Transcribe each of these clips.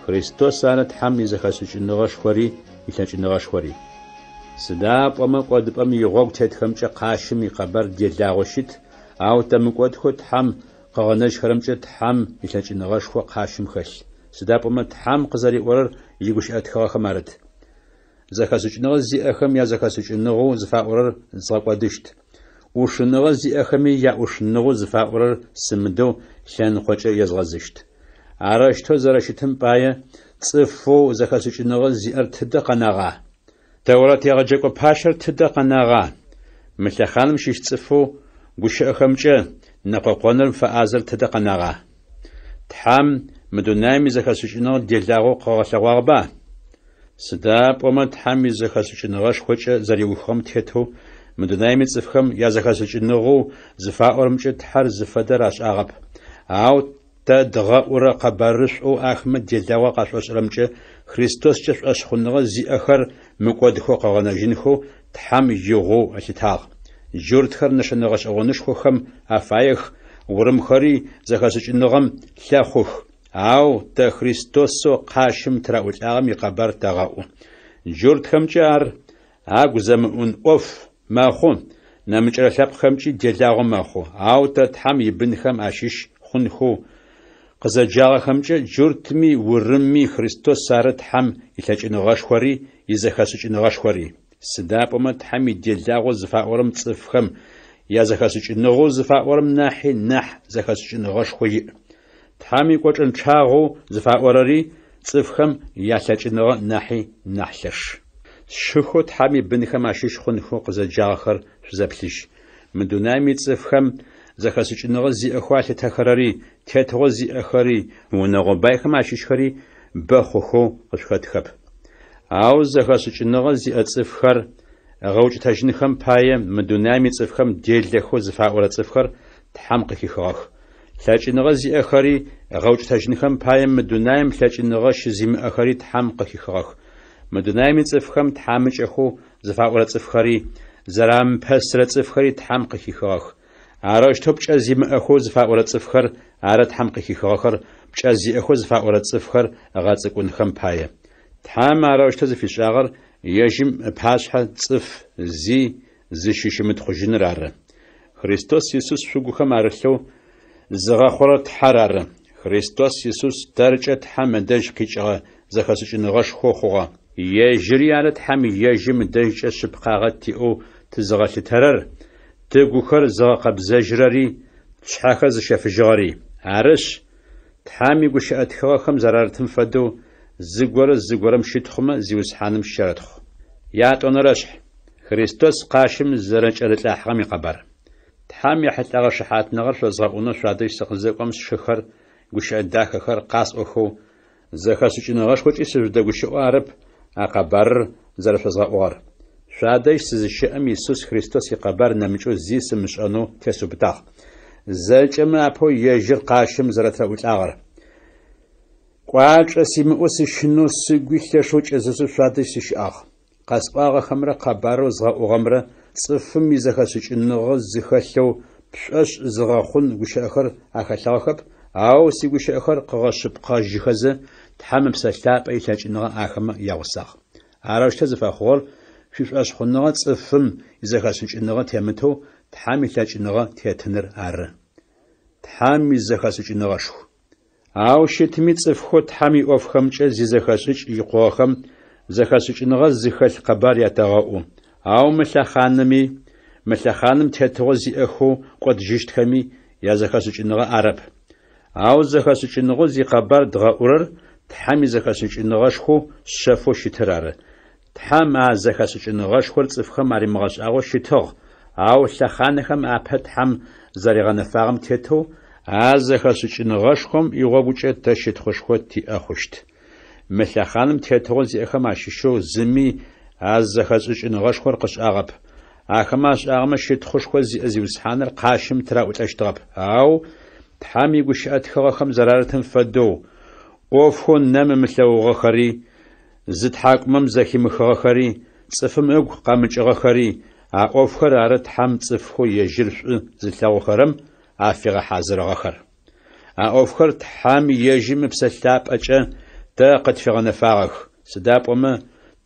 Христос ары Тхьэм изэхэшӏыкӏыныгъэшхори илъэкӏыныгъэшхори. Сыда пӏомэ кӏодыпӏэм игъогу тетхэмкӏэ къащым икъэбар делагъэу щыт, ау тэ мыкӏодхэу Тхьэм къыгъэнэжьхэрэмкӏэ Тхьэм илъэкӏыныгъэшхо къащым хэлъ. Сыда пӏомэ Тхьэм къызэриӏорэр игущыӏэ тхыгъэхэм арыт. Зэхэшӏыкӏыныгъэ зиӏэхэм язэхэшӏыкӏыныгъэу зыфаӏорэр згъэкӏодыщт. ӏушыныгъэ зиӏэхэми яӏушыныгъэу зыфаӏорэр сымыдэу лъэныкъокӏэ езгъэзыщт. Арэущтэу зэрэщытым пае, цӏыфэу зэхэшӏыкӏыныгъэ зиӏэр тыдэ къэнагъа? Тэурэт егъэджэкӏо пащэр тыдэ къэнагъа? Мы лъэхъаным щыщ цӏыфэу гущыӏэхэмкӏэ нэкъокъоным фэӏазэр тыдэ къэнагъа? Тхьэм мы дунаим изэхэшӏыкӏыныгъэ делагъэу къыгъэлъэгъуагъэба? Сыда пӏомэ Тхьэм изэхэшӏыкӏыныгъэшхокӏэ зэриухыгъэм тетэу мы дунаим ицӏыфхэм язэхэшӏыкӏыныгъэу зыфаӏорэмкӏэ Тхьэр зыфэдэр ашӏагъэп. Ау тэ дгъэӏурэ къэбарышӏоу ахэмэ делагъо къашӏошӏырэмкӏэ Христоскӏэ шӏошъхъуныгъэ зиӏэхэр мыкӏодхэу къыгъэнэжьынхэу Тхьэм игъоу ылъытагъ. Джуртхэр нэшэнэ гъэшӏэгъонышхохэм афаех, урымхэри зэхэшӏыкӏыныгъэм лъэхъух. Ау тэ Христосэу къащым тыраӏулӏагъэм икъэбар тэгъэӏу. Джуртхэмкӏэ ар агу зэмыӏун ӏоф мэхъу, нэмыкӏырэ лъэпкъхэмкӏи делагъо мэхъу, ау тэ Тхьэм ибынхэм ащыщ хъунхэу къызэджагъэхэмкӏэ джуртми урымми Христос ары Тхьэм илъэкӏыныгъэшхори изэхэшӏыкӏыныгъэшхори. Сыда пӏомэ Тхьэм иделагъэу зыфаӏорэм цӏыфхэм язэхэшӏыкӏыныгъэу зыфаӏорэм нахьи нахь зэхэшӏыкӏыныгъэшхо иӏ. Тхьэм икӏочӏэнчъагъэу зыфаӏорэри цӏыфхэм ялъэкӏыныгъэ нахьи нахь лъэш. Сшыхэу Тхьэм ибынхэм ащыщ хъунхэу къызэджагъэхэр шъузэплъыжь. Мы дунаим ицӏыфхэм зэхэшӏыкӏыныгъэ зиӏэхэу алъытэхэрэри, тетыгъо зиӏэхэри, унэгъо байхэм ащыщхэри бэ хъухэу къышъухэтхэп. Ау зэхэшӏыкӏыныгъэ зиӏэ цӏыфхэр ыгъэукӏытэжьынхэм пае мы дунаим ицӏыфхэм делэхэу зыфаӏорэ цӏыфхэр Тхьэм къыхихыгъэх. Лъэкӏыныгъэ зиӏэхэри ыгъэукӏытэжьынхэм пае мы дунаим лъэкӏыныгъэ щызимыӏэхэри Тхьэм къыхихыгъэх. Мы дунаим ицӏыфхэм тхьамыкӏэхэу зыфаӏорэ цӏыфхэри, зэрамыпэсырэ цӏыфхэри Тхьэм къыхихыгъэх. Арэущтэу пкӏэ зимыӏэхэу зыфаӏорэ цӏыфхэр ары Тхьэм къыхихыгъэхэр пкӏэ зиӏэхэу зыфаӏорэ цӏыфхэр ыгъэцӏыкӏунхэм пае. Тхьэм арэущтэу зыфишӏагъэр ежьым ыпашъхьэ цӏыф зи зыщыщымытхъужьыныр ары. Христос Исус шъугухэм арылъэу зыгъэхъурэр Тхьэр ары. Христос Исус тэркӏэ Тхьэм ыдэжь къикӏыгъэ зэхэшӏыкӏыныгъэшхоу хъугъэ. Ежьыри ары Тхьэм ежьым ыдэжькӏэ шъыпкъагъэ тиӏэу тызыгъэлъытэрэр, тыгухэр зыгъэкъэбзэжьырэри, тшъхьэхэр зыщэфыжьыгъэри. Арышъ, Тхьэм игущыӏэ тхыгъэхэм зэрарытым фэдэу, зыгорэ зыгорэм щытхъумэ, Зиусхьаным щэрэтхъу. Ятӏонэрэшъхь. Христос къащым зэрэкӏэрылӏахьыгъэм икъэбар. Тхьэм ехьылӏэгъэ шыхьатныгъэр шъозгъэӏунэу шъуадэжь сыкъызэкӏом сшыхэр гущыӏэ дахэхэр къасӏохэу, зэхэшӏыкӏыныгъэшхокӏи сыжъудэгущыӏэу арэп а къэбарыр зэрэшъозгъэӏугъэр. Шъуадэжь сызыщэӏэм Исус Христос икъэбар нэмыкӏэу зи сымышӏэнэу тесыубытагъ. Зэкӏэмэ апэу ежьыр къащым зэрэтыраӏулӏагъэр. Кӏуачӏэ симыӏэу сыщынэу, сыгуи лъэшэу кӏэзэзэу шъуадэжь сыщыӏагъ. Къэсӏуагъэхэмрэ къэбарэу згъэӏугъэмрэ цӏыфым изэхэшӏыкӏыныгъэ зыхэлъэу пшӏошъ зыгъэхъун гущыӏэхэр ахэлъыгъэхэп, ау сигущыӏэхэр къыгъэшъыпкъэжьыхэзэ, Тхьэм Ыпсэ Лъапӏэ илъэкӏыныгъэ ахэмэ ягъусагъ. Арэущтэу зыфэхъугъэр шъуишӏошъхъуныгъэ цӏыфым изэхэшӏыкӏыныгъэ темытэу Тхьэм илъэкӏыныгъэ тетыныр ары. Тхьэм изэхэшӏыкӏыныгъэшху. Ау щытми, цӏыфхэу Тхьэм иӏофхэмкӏэ зизэхэшӏыкӏ икъугъэхэм зэхэшӏыкӏыныгъэ зыхэлъ къэбар ятэгъэӏу, ау мы лъэхъаными, мы лъэхъаным тетыгъо зиӏэхэу кӏодыжьыщтхэми язэхэшӏыкӏыныгъэ арэп. Ау зэхэшӏыкӏыныгъэу зикъэбар дгъэӏурэр Тхьэм изэхэшӏыкӏыныгъэшхоу шъэфэу щытыр ары. Тхьэм а зэхэшӏыкӏыныгъэшхор цӏыфхэм аримыгъэшӏагъэу щытыгъ, ау лъэхъанэхэм апэ Тхьэм зэригъэнэфагъэм тетэу, а зэхэшӏыкӏыныгъэшхом игъогукӏэ тэ щытхъушхо тиӏэ хъущт. Мы лъэхъаным тетыгъо зиӏэхэм ащыщэу зыми а зэхэшӏыкӏыныгъэшхор къышӏагъэп. Ахэмэ ашӏагъэмэ щытхъушхо зиӏэ Зиусхьаныр къащым тыраӏулӏэщтыгъэп. Ау Тхьэм игущыӏэ тхыгъэхэм зэрарытым фэдэу, ӏофхэу нэм ымылъэгъугъэхэри, зы тхьакӏумэм зэхимыхыгъэхэри, цӏыфым ыгу къэмыкӏыгъэхэри, а ӏофхэр ары Тхьэм цӏыфхэу ежьыр шӏу зылъэгъухэрэм афигъэхьазырыгъэхэр. А ӏофхэр Тхьэм ежьым Ыпсэ Лъапӏэкӏэ тэ къытфигъэнэфагъэх, сыда пӏомэ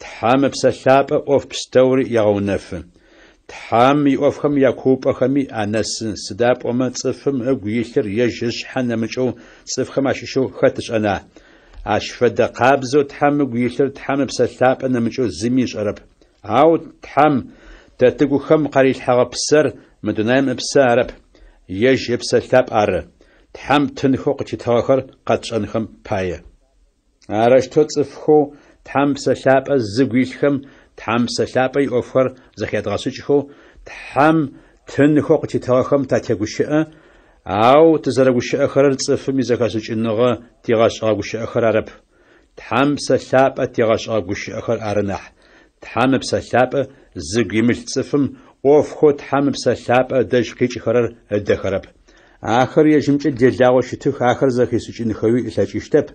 Тхьэм Ыпсэ Лъапӏэ ӏоф пстэури егъэунэфы. Тхьэм иӏофхэм якуупӏэхэми анэсы, сыда пӏомэ цӏыфым ыгу илъыр ежь ышъхьэ нэмыкӏэу цӏыфхэм ащыщэу хэт ышӏэна? Ащ фэдэ къабзэу Тхьэм ыгу илъыр Тхьэм Ыпсэ Лъапӏэ нэмыкӏэу зыми ышӏэрэп. Ау Тхьэм тэ тыгухэм къарилъхьэгъэ псэр мы дунаим ыпсэ арэп, ежь Ыпсэ Лъапӏ ары, Тхьэм тынхэу къытитыгъэхэр къэтшӏэнхэм пае. Арэущтэу цӏыфхэу Тхьэм Ыпсэ Лъапӏэ зыгу илъхэм Тхьэм Ыпсэ Лъапӏэ иӏофхэр зэхядгъэшӏыкӏхэу Тхьэм тынхэу къытитыгъэхэм татегущыӏэ, ау тызэрэгущыӏэхэрэр цӏыфым изэхэшӏыкӏыныгъэ тигъэшӏыгъэ гущыӏэхэр арэп, Тхьэм Ыпсэ Лъапӏэ тигъэшӏыгъэ гущыӏэхэр ары нахь. Тхьэм Ыпсэ Лъапӏэ зыгу имылъ цӏыфым ӏофхэу Тхьэм Ыпсэ Лъапӏэ ыдэжь къикӏыхэрэр ыдэхэрэп. Ахэр ежьымкӏэ делагъэу щытых, ахэр зэхишӏыкӏынхэуи ылъэкӏыщтэп,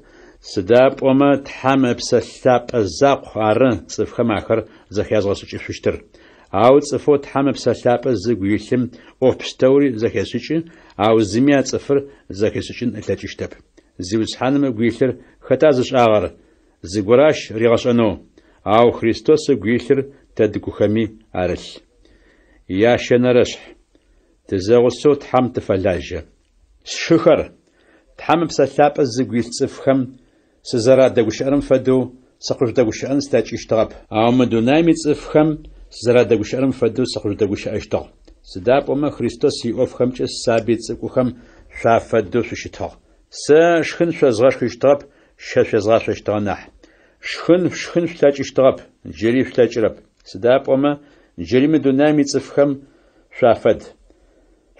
сыда пӏомэ Тхьэм Ыпсэ Лъапӏэ закъу ары цӏыфхэм ахэр зэхязгъэшӏыкӏышъущтыр. Ау цӏыфэу Тхьэм Ыпсэ Лъапӏэ зыгу илъым ӏоф пстэури зэхешӏыкӏы, ау зыми а цӏыфыр зэхишӏыкӏын ылъэкӏыщтэп. Зиусхьаным ыгу илъыр хэта зышӏагъэр? Зыгорэ ащ ригъэшӏэнэу? Ау Христос ыгу илъыр тэ тыгухэми арылъ. Ящэнэрэшъхь. Тызэгъусэу Тхьэм тыфэлажьэ. Сшыхэр, Тхьэм Ыпсэ Лъапӏэ зыгу илъ цӏыфхэм сызэрадэгущыӏэрэм фэдэу сыкъыжъудэгущыӏэн слъэкӏыщтыгъэп, ау мы дунаим ицӏыфхэм сызэрадэгущыӏэрэм фэдэу сыкъыжъудэгущыӏэщтыгъ. Сыда пӏомэ Христос иӏофхэмкӏэ сабый цӏыкӏухэм шъуафэдэу шъущытыгъ. Сэ шхын шъозгъэшхыщтыгъэп, щэ шъуезгъашъощтыгъэ нахь. Шхын шъушхын шъулъэкӏыщтыгъэп, джыри шъулъэкӏырэп, сыда пӏомэ джыри мы дунаим ицӏыфхэм шъуафэд.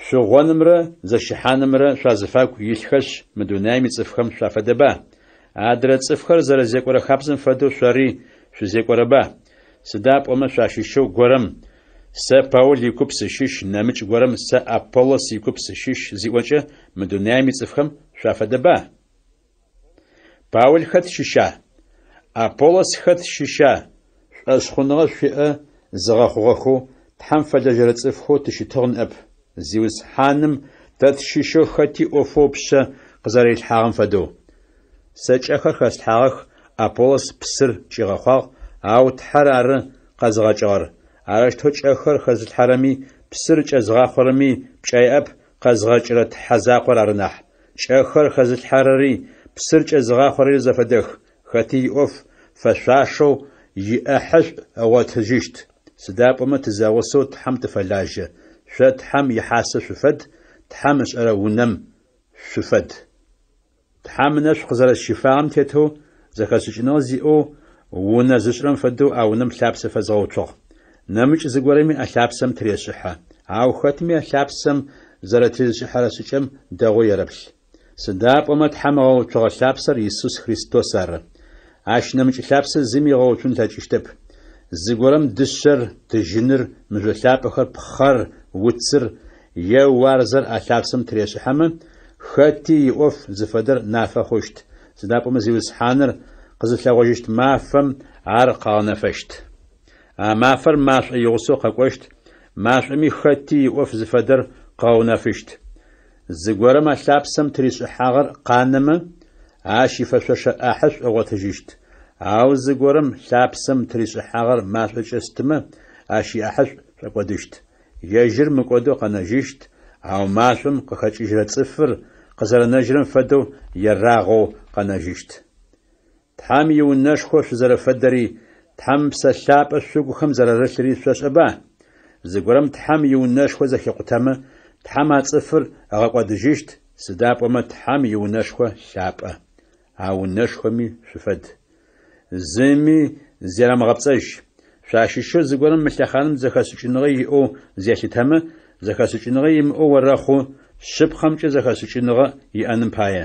Шъугъонымрэ зэщыхьанымрэ шъуазыфагу илъхэшъ, мы дунаим ицӏыфхэм шъуафэдэба? Адрэ цӏыфхэр зэрэзекӏорэ хабзэм фэдэу шъори шъузекӏорэба? Сыда пӏомэ шъуащыщэу горэм, Сэ Паул икуп сыщыщ, нэмыкӏ горэм, Сэ Аполлос икуп сыщыщ зиӏокӏэ, мы дунаим ицӏыфхэм шъуафэдэба? Паул хэт щыща? Аполлос хэт щыща? Шӏошъхъуныгъэ шъуиӏэ зыгъэхъугъэхэу, Тхьэм фэлэжьэрэ цӏыфхэу тыщытыгъ ныӏэп. Зиусхьаным тэ тщыщэу хэти ӏофэу ыпшъэ къызэрэрилъхьагъэм фэдэу. Сэ кӏэхэр хэслъхьагъэх, Аполлос псыр кӏигъэхъуагъ, ау Тхьэр ары къэзыгъэкӏыгъэр. Арэущтэу кӏэхэр хэзылъхьэрэми, псыр кӏэзыгъахъорэми пкӏэ яӏэп, къэзгъэкӏырэ Тхьэ закъор ары нахь. Кӏэхэр хэзылъхьэрэри, псыр кӏэзыгъахъорэри зэфэдэх, хэти иӏоф фэшъуашэу иӏэхьышӏу ыгъотыжьыщт. Сыда пӏомэ тызэгъусэу Тхьэм тыфэлажьэ. Шъо Тхьэм ихьасэ шъуфэд, Тхьэм ышӏэрэ унэм шъуфэд. Тхьэм ынэшӏу къызэрэсщифагъэм тетэу, зэхэшӏыкӏыныгъэ зиӏэу унэ зышӏырэм фэдэу а унэм лъапсэ фэзгъэуцугъ. Нэмыкӏ зыгорэми а лъапсэм тырешӏыхьэ. Ау хэтми а лъапсэм зэрэтыришӏыхьэрэ шӏыкӏэм дэгъоу ерэплъ. Сыда пӏомэ Тхьэм ыгъэуцугъэ лъапсэр Исус Христос ары. Ащ нэмыкӏ лъапсэ зыми ыгъэуцун ылъэкӏыщтэп. Зыгорэм дышъэр, тыжьыныр, мыжъо лъапӏэхэр, пхъэр, уцыр е уарзэр а лъапсэм тырешӏыхьэмэ, хэти иӏоф зыфэдэр нафэ хъущт, сыда пӏомэ Зиусхьаныр къызылъэгъожьыщт мафэм ар къыгъэнэфэщт. А мафэр машӏо игъусэу къэкӏощт, машӏоми хэти иӏоф зыфэдэр къыгъэунэфыщт. Зыгорэм а лъапсэм тыришӏыхьагъэр къанэмэ, ащ ифэшъошэ ӏахьышӏу ыгъотыжьыщт, ау зыгорэм лъапсэм тыришӏыхьагъэр машӏокӏэ стымэ, ащ иӏахьышӏу шӏокӏодыщт. Ежьыр мыкӏодэу къэнэжьыщт, ау машӏом къыхэкӏыжьырэ цӏыфыр къызэрэнэжьырэм фэдэу ерагъэу къэнэжьыщт. Тхьэм иунэшхо шъузэрэфэдэри, Тхьэм Ыпсэ Лъапӏэ шъугухэм зэрарылъри шъошӏэба? Зыгорэм Тхьэм иунэшхо зэхикъутэмэ, Тхьэм а цӏыфыр ыгъэкӏодыжьыщт, сыда пӏомэ Тхьэм иунэшхо лъапӏэ. А унэшхоми шъуфэд. Зыми зерэмыгъэпцӏэжь. Шъуащыщэу зыгорэм мы лъэхъаным зэхэшӏыкӏыныгъэ иӏэу зелъытэмэ, зэхэшӏыкӏыныгъэ имыӏэу орэхъу, шъыпкъэмкӏэ зэхэшӏыкӏыныгъэ иӏэным пае.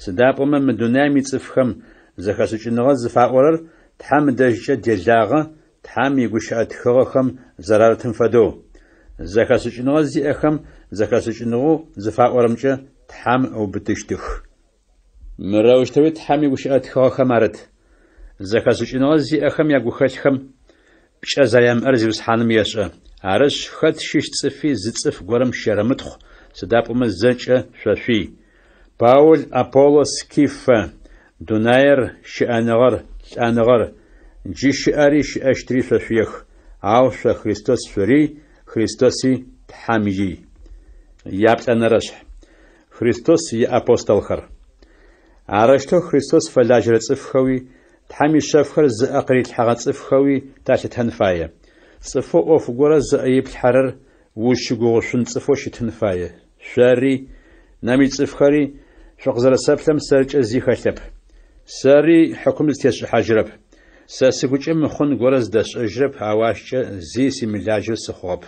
Сыда пӏомэ мы дунаим ицӏыфхэм зэхэшӏыкӏыныгъэ зыфаӏорэр Тхьэм ыдэжькӏэ делагъэ, Тхьэм игущыӏэ тхыгъэхэм зэрарытым фэдэу, зэхэшӏыкӏыныгъэ зиӏэхэм зэхэшӏыкӏыныгъэу зыфаӏорэмкӏэ Тхьэм ыубытыщтых. Мырэущтэуи Тхьэм игущыӏэ тхыгъэхэм арыт: Зэхэшӏыкӏыныгъэ зиӏэхэм ягухэлъхэм пкӏэ зэрямыӏэр Зиусхьаным ешӏэ. Арышъ, хэт щыщ цӏыфи зы цӏыф горэм щерэмытхъу, сыда пӏомэ зэкӏэ шъошъуий. Паул, Аполлос, Кифэ, дунаир, щыӏэныгъэр, лӏэныгъэр, джы щыӏэри щыӏэщтри шъошъуех, ау шъо Христос шъурий, Христоси Тхьэм ий. Яплӏэнэрэшъхь. Христос иапостолхэр. Арэущтэу Христос фэлажьэрэ цӏыфхэуи, Тхьэм ишъэфхэр зыӏэ къырилъхьэгъэ цӏыфхэуи талъытэн фае. Цӏыфэу ӏоф горэ зыӏэ иплъхьэрэр узщыгугъышъун цӏыфэу щытын фае. Шъори, нэмыкӏ цӏыфхэри шъукъызэрэсэплъырэм сэркӏэ зи хэлъэп. Сэри хьыкум зытесшӏыхьажьырэп. Сэ сыгукӏэ мыхъун горэ зыдэсшӏэжьырэп, ау ащкӏэ зи симылажьэу сыхъугъэп.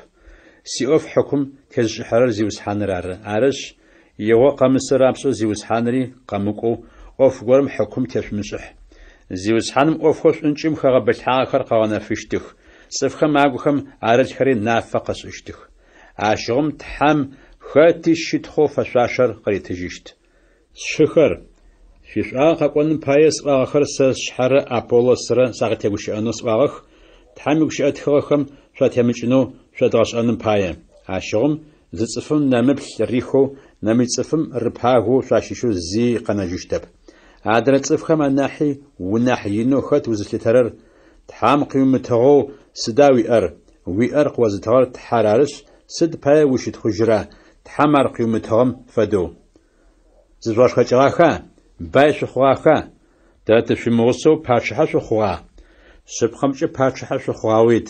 Сиӏоф хьыкум тезышӏыхьэрэр Зиусхьаныр ары. Арышъ, игъо къэмысы рапшӏэу Зиусхьанри къэмыкӏоу ӏоф горэм хьыкум тешъумышӏыхь. Зиусхьаным ӏофхэу шӏункӏым хэгъэбылъхьагъэхэр къыгъэнэфыщтых, цӏыфхэм агухэм арылъхэри нафэ къышӏыщтых. Ащыгъум Тхьэм хэти щытхъоу фэшъуашэр къыритыжьыщт. Сшыхэр, шъуишӏуагъэ къэкӏоным пае сӏуагъэхэр сэ сшъхьэрэ Аполлосрэ сакъытегущыӏэнэу сӏуагъэх, Тхьэм игущыӏэ тхыгъэхэм шъуатемыкӏынэу шъодгъэшӏэным пае. Ащыгъум зы цӏыфым нэмыплъ рихэу, нэмыкӏ цӏыфым рыпагэу шъуащыщэу зи къэнэжьыщтэп. Адрэ цӏыфхэм анахьи унахь инэу хэт узылъытэрэр? Тхьэм къыуимытыгъэу сыда уиӏэр? Уиӏэр къыозытыгъэр Тхьэр арышъ, сыд пае ущытхъужьыра, Тхьэм ар къыуимытыгъэм фэдэу? Зыжъугъэшхэкӏыгъаха? Бай шъухъугъаха? Тэ тышъуимыгъусэу пачъыхьэ шъухъугъа? Шъыпкъэмкӏэ пачъыхьэ шъухъугъауит.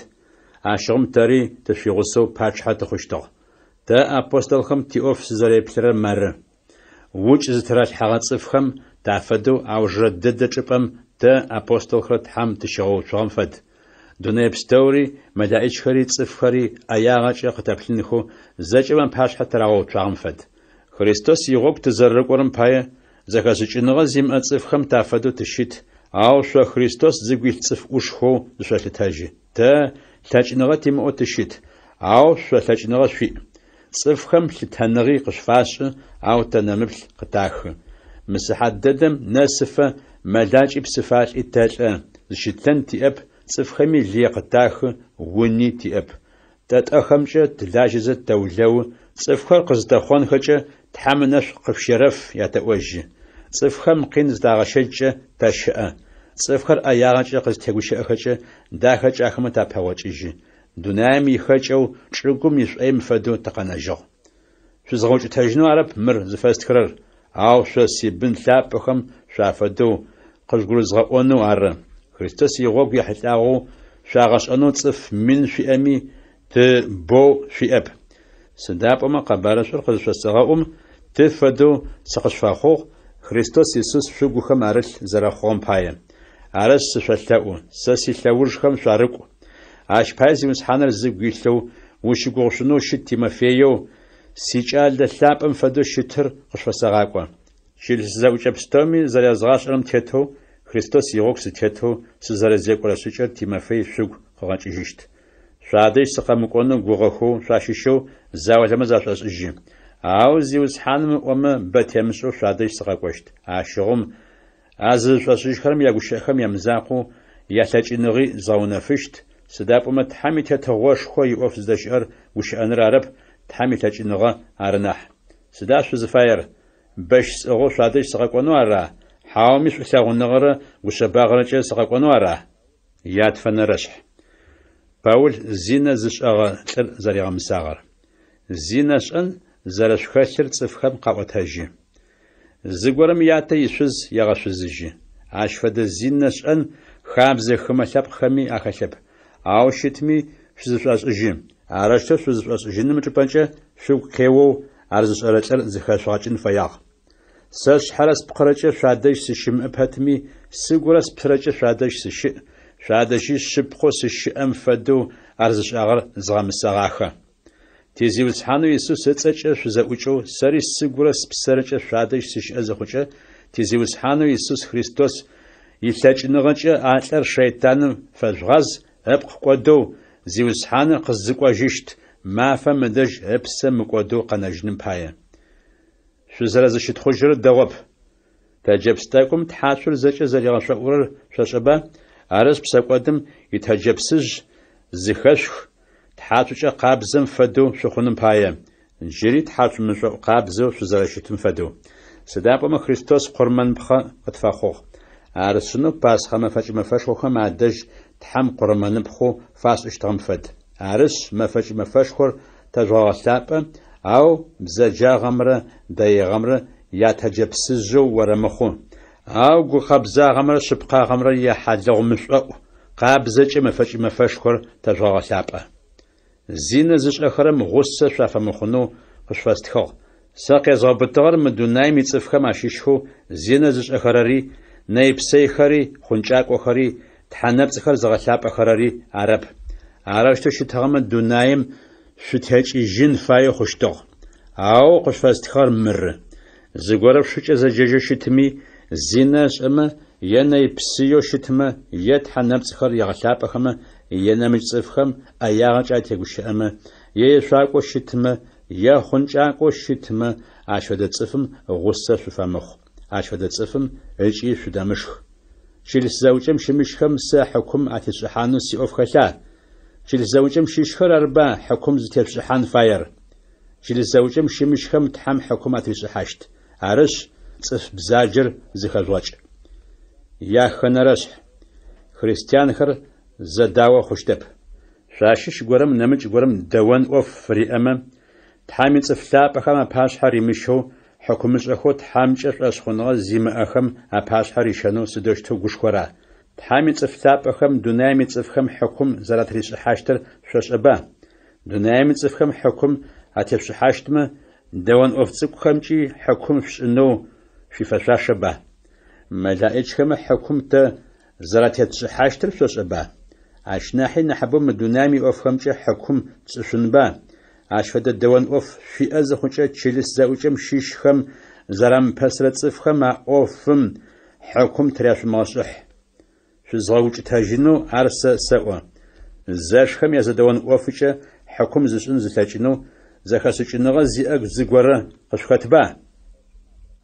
Ащыгъум тэри тышъуигъусэу пачъыхьэ тыхъущтыгъ. Тэ, апостолхэм, тиӏоф сызэреплъырэр мары. Укӏ зытыралъхьэгъэ цӏыфхэм тафэдэу аужырэ дэдэ чӏыпӏэм тэ, апостолхэр, Тхьэм тыщигъэуцугъэм фэд. Дунэе пстэури, мэлаӏичхэри, цӏыфхэри ӏэягъэкӏэ къытэплъынхэу зэкӏэм апашъхьэ тырагъэуцуагъэм фэд. Христос игъогу тызэрэрыкӏорэм пае, зэхэшӏыкӏыныгъэ зимыӏэ цӏыфхэм тафэдэу тыщыт, ау шъо Христос зыгу илъ цӏыф ӏушхэу зышъолъытэжьы. Тэ лъэкӏыныгъэ тимыӏэу тыщыт, ау шъо лъэкӏыныгъэ шъуиӏ. Цӏыфхэм лъытэныгъи къышъуфашӏы, ау тэ нэмыплъ къытахы. Мы сыхьат дэдэм нэсыфэ мэлакӏи псыфалӏи тэлӏэ, зыщытлъэн тиӏэп, цӏыфхэми лые къытахы, уни тиӏэп. Тэ тӏэхэмкӏэ тылажьэзэ тэулэу, цӏыфхэр къызытэхъонхэкӏэ, Тхьэм ынэшӏу къышъущерэф ятэӏожьы. Цӏыфхэм къин зытагъэщэчкӏэ тэщыӏэ. Цӏыфхэр ӏэягъэкӏэ къызтегущыӏэхэкӏэ, дахэкӏэ ахэмэ тапэгъокӏыжьы. Дунаим ихэкӏэу, чӏыгум ишӏоим фэдэу тыкъэнэжьыгъ. Шъузгъэукӏытэжьынэу арэп мыр зыфэстхырэр, ау шъо сибын лъапӏэхэм шъуафэдэу, къыжъугурызгъэӏонэу ары. Христос игъогу ехьылӏагъэу шъуагъэшӏэнэу цӏыф мин шъуиӏэми, ты боу шъуиӏэп. Сыда пӏомэ къэбарышӏур къызышъосэгъэӏум, ты фэдэу сыкъышъуфэхъугъ, Христос Исус шъугухэм арылъ зэрэхъугъэм пае. Арышъ, сышъолъэӏу, сэ силъэужхэм шъуарыкӏу. Ащ пае Зиусхьаныр зыгу илъэу, ущыгугъышъунэу щыт Тимофееу, сикӏалэ лъапӏэм фэдэу щытыр къышъуфэсэгъакӏо. Чылыс зэӏукӏэ пстэуми зэрязгъашӏэрэм тетэу, Христос игъогу сытетэу сызэрэзекӏорэ шӏыкӏэр Тимофей шъугу къыгъэкӏыжьыщт. Шъуадэжь сыкъэмыкӏонэу гугъэхэу шъуащыщэу заулэмэ зашӏошӏыжьы. Ау Зиусхьаным ыӏомэ, бэ темышӏэу шъуадэжь сыкъэкӏощт. Ащыгъум а зызышӏошӏыжьхэрэм ягущыӏэхэм ямызакъоу, ялъэкӏыныгъи згъэунэфыщт, сыда пӏомэ Тхьэм и Тетыгъошхо иӏоф зыдэщыӏэр гущыӏэныр арэп, Тхьэм илъэкӏыныгъэ ары нахь. Сыда шъузыфаер? Бэщ сӏыгъэу шъуадэжь сыкъэкӏонэу ара, хьауми шӏулъэгъуныгъэрэ гушъэбагъэрэкӏэ сыкъэкӏонэу ара? Ятфэнэрэшъхь. Паул зинэ зышӏэгъэ лӏыр зэригъэмысагъэр. Зинэ шӏэн зэрэшъухэлъыр цӏыфхэм къаӏотэжьы. Зыгорэм ятэ ишъуз егъэшъузыжьы. Ащ фэдэ зинэ шӏэн хабзэ хымэ лъэпкъхэми ахэлъэп. Ау щытми шъузышӏошӏыжьы. Арэущтэу шъузышӏошӏыжьыным ычӏыпӏэкӏэ шъугу къеоу ар зышӏэрэ лӏыр зэхэшъугъэкӏын фэягъ. Сэ сшъхьэрэ спкъырэкӏэ шъуадэжь сыщымыӏэ пэтми, сыгурэ спсэрэкӏэ шъуадэжь сыщыӏ, шъуадэжьи шъыпкъэу сыщыӏэм фэдэу ар зышӏагъэр згъэмысэгъахэ. Ти Зиусхьанэу Исус ыцӏэкӏэ шъузэӏукӏэу, сэри сыгурэ спсэрэкӏэ шъуадэжь сыщыӏэ зыхъукӏэ, ти Зиусхьанэу Исус Христос илъэкӏыныгъэкӏэ а лӏыр шэйтаным фэжъугъаз, ыпкъ кӏодэу, Зиусхьаныр къызыкӏожьыщт мафэм ыдэжь ыпсэ мыкӏодэу къэнэжьыным пае. Шъузэрэзыщытхъужьырэр дэгъоп. Тэджэпс тӏэкӏум тхьацур зэкӏэ зэригъэшӏоӏурэр шъошӏэба? Арышъ, псэкӏодым итэджэпсыжъ зыхэшъух, тхьацукӏэ къабзэм фэдэу шъухъуным пае, джыри тхьацу мышӏоӏу къабзэу шъузэрэщытым фэдэу. Сыда пӏомэ Христос къурмэнпхъэ къытфэхъугъ. Ар сшӏынэу Пасхъэ мэфэкӏ мэфэшхохэм адэжь Тхьэм къурмэныпхъэу фашӏыщтыгъэм фэд. Арышъ, мэфэкӏ мэфэшхор тэжъугъэгъэлъапӏэ, ау бзэджагъэмрэ дэигъэмрэ ятэджэпсыжъэу орэмыхъу, ау гукъэбзагъэмрэ шъыпкъагъэмрэ яхьалыгъу мышӏоӏу къабзэкӏэ мэфэкӏ мэфэшхор тэжъугъэгъэлъапӏэ. Зинэ зышӏэхэрэм гъусэ шъуафэмыхъунэу къышъуфэстхыгъ. Сэ къезгъэубытыгъэр мы дунаим ицӏыфхэм ащыщхэу зинэ зышӏэхэрэри, нэйпсэйхэри, хъункӏакӏохэри, тхьэ нэпцӏхэр зыгъэлъапӏэхэрэри арэп. Арэущтэу щытыгъэмэ, дунаим шъутекӏыжьын фаеу хъущтыгъ. Ау къышъуфэстхыгъэр мыры: зыгорэ шъушыкӏэ зэджэжьэу щытми, зинэ ышӏэмэ, е нэйпсыеу щытмэ, е тхьэ нэпцӏхэр егъэлъапӏэхэмэ, е нэмыкӏ цӏыфхэм ӏэягъэкӏэ атегущыӏэмэ, е ешъуакӏоу щытмэ, е хъункӏакӏоу щытмэ, ащ фэдэ цӏыфым гъусэ шъуфэмыхъу, ащ фэдэ цӏыфым ыкӏи шъудэмышх. Чылыс зэӏукӏэм щымыщхэм сэ хьыкум атесшӏыхьанэу сиӏоф хэлъа? Чылыс зэӏукӏэм щыщхэр арба хьыкум зытешъушӏыхьан фаер? Чылыс зэӏукӏэм щымыщхэм Тхьэм хьыкум атришӏыхьащт. Арышъ, цӏыф бзаджэр зыхэжъугъэкӏ. Яхэнэрэшъхь. Христианхэр зэдао хъущтэп. Шъуащыщ горэм нэмыкӏ горэм дэон ӏоф фыриӏэмэ, Тхьэм ицӏыф лъапӏэхэм апашъхьэ римыщэу, хьыкумышӏэхэу Тхьэмкӏэ шӏошъхъуныгъэ зимыӏэхэм апашъхьэ рищэнэу сыдэущтэу гушхора? Тхьэм ицӏыф лъапӏэхэм дунаим ицӏыфхэм хьыкум зэратришӏыхьащтыр шъошӏэба? Дунаим ицӏыфхэм хьыкум атешъушӏыхьащтмэ, дэон ӏоф цӏыкӏухэмкӏи хьыкум шъушӏынэу шъуифэшъуашэба? Мэлаӏичхэмэ хьыкум тэ зэратетшӏыхьащтыр шъошӏэба? Ащ нахьи нахьыбэу мы дунаим иӏофхэмкӏэ хьыкум тшӏышъунба? Ащ фэдэ дэон ӏоф шъуиӏэ зыхъукӏэ чылыс зэӏукӏэм щыщхэм зэрамыпэсрэ цӏыфхэм а ӏофым хьыкум тыряшъумыгъэшӏыхь. Шъузгъэукӏытэжьынэу ар сэ сэӏо. Зэшхэм язэдэон ӏофыкӏэ хьыкум зышӏын зылъэкӏынэу зэхэшӏыкӏыныгъэ зиӏэ зыгорэ къышъухэтба?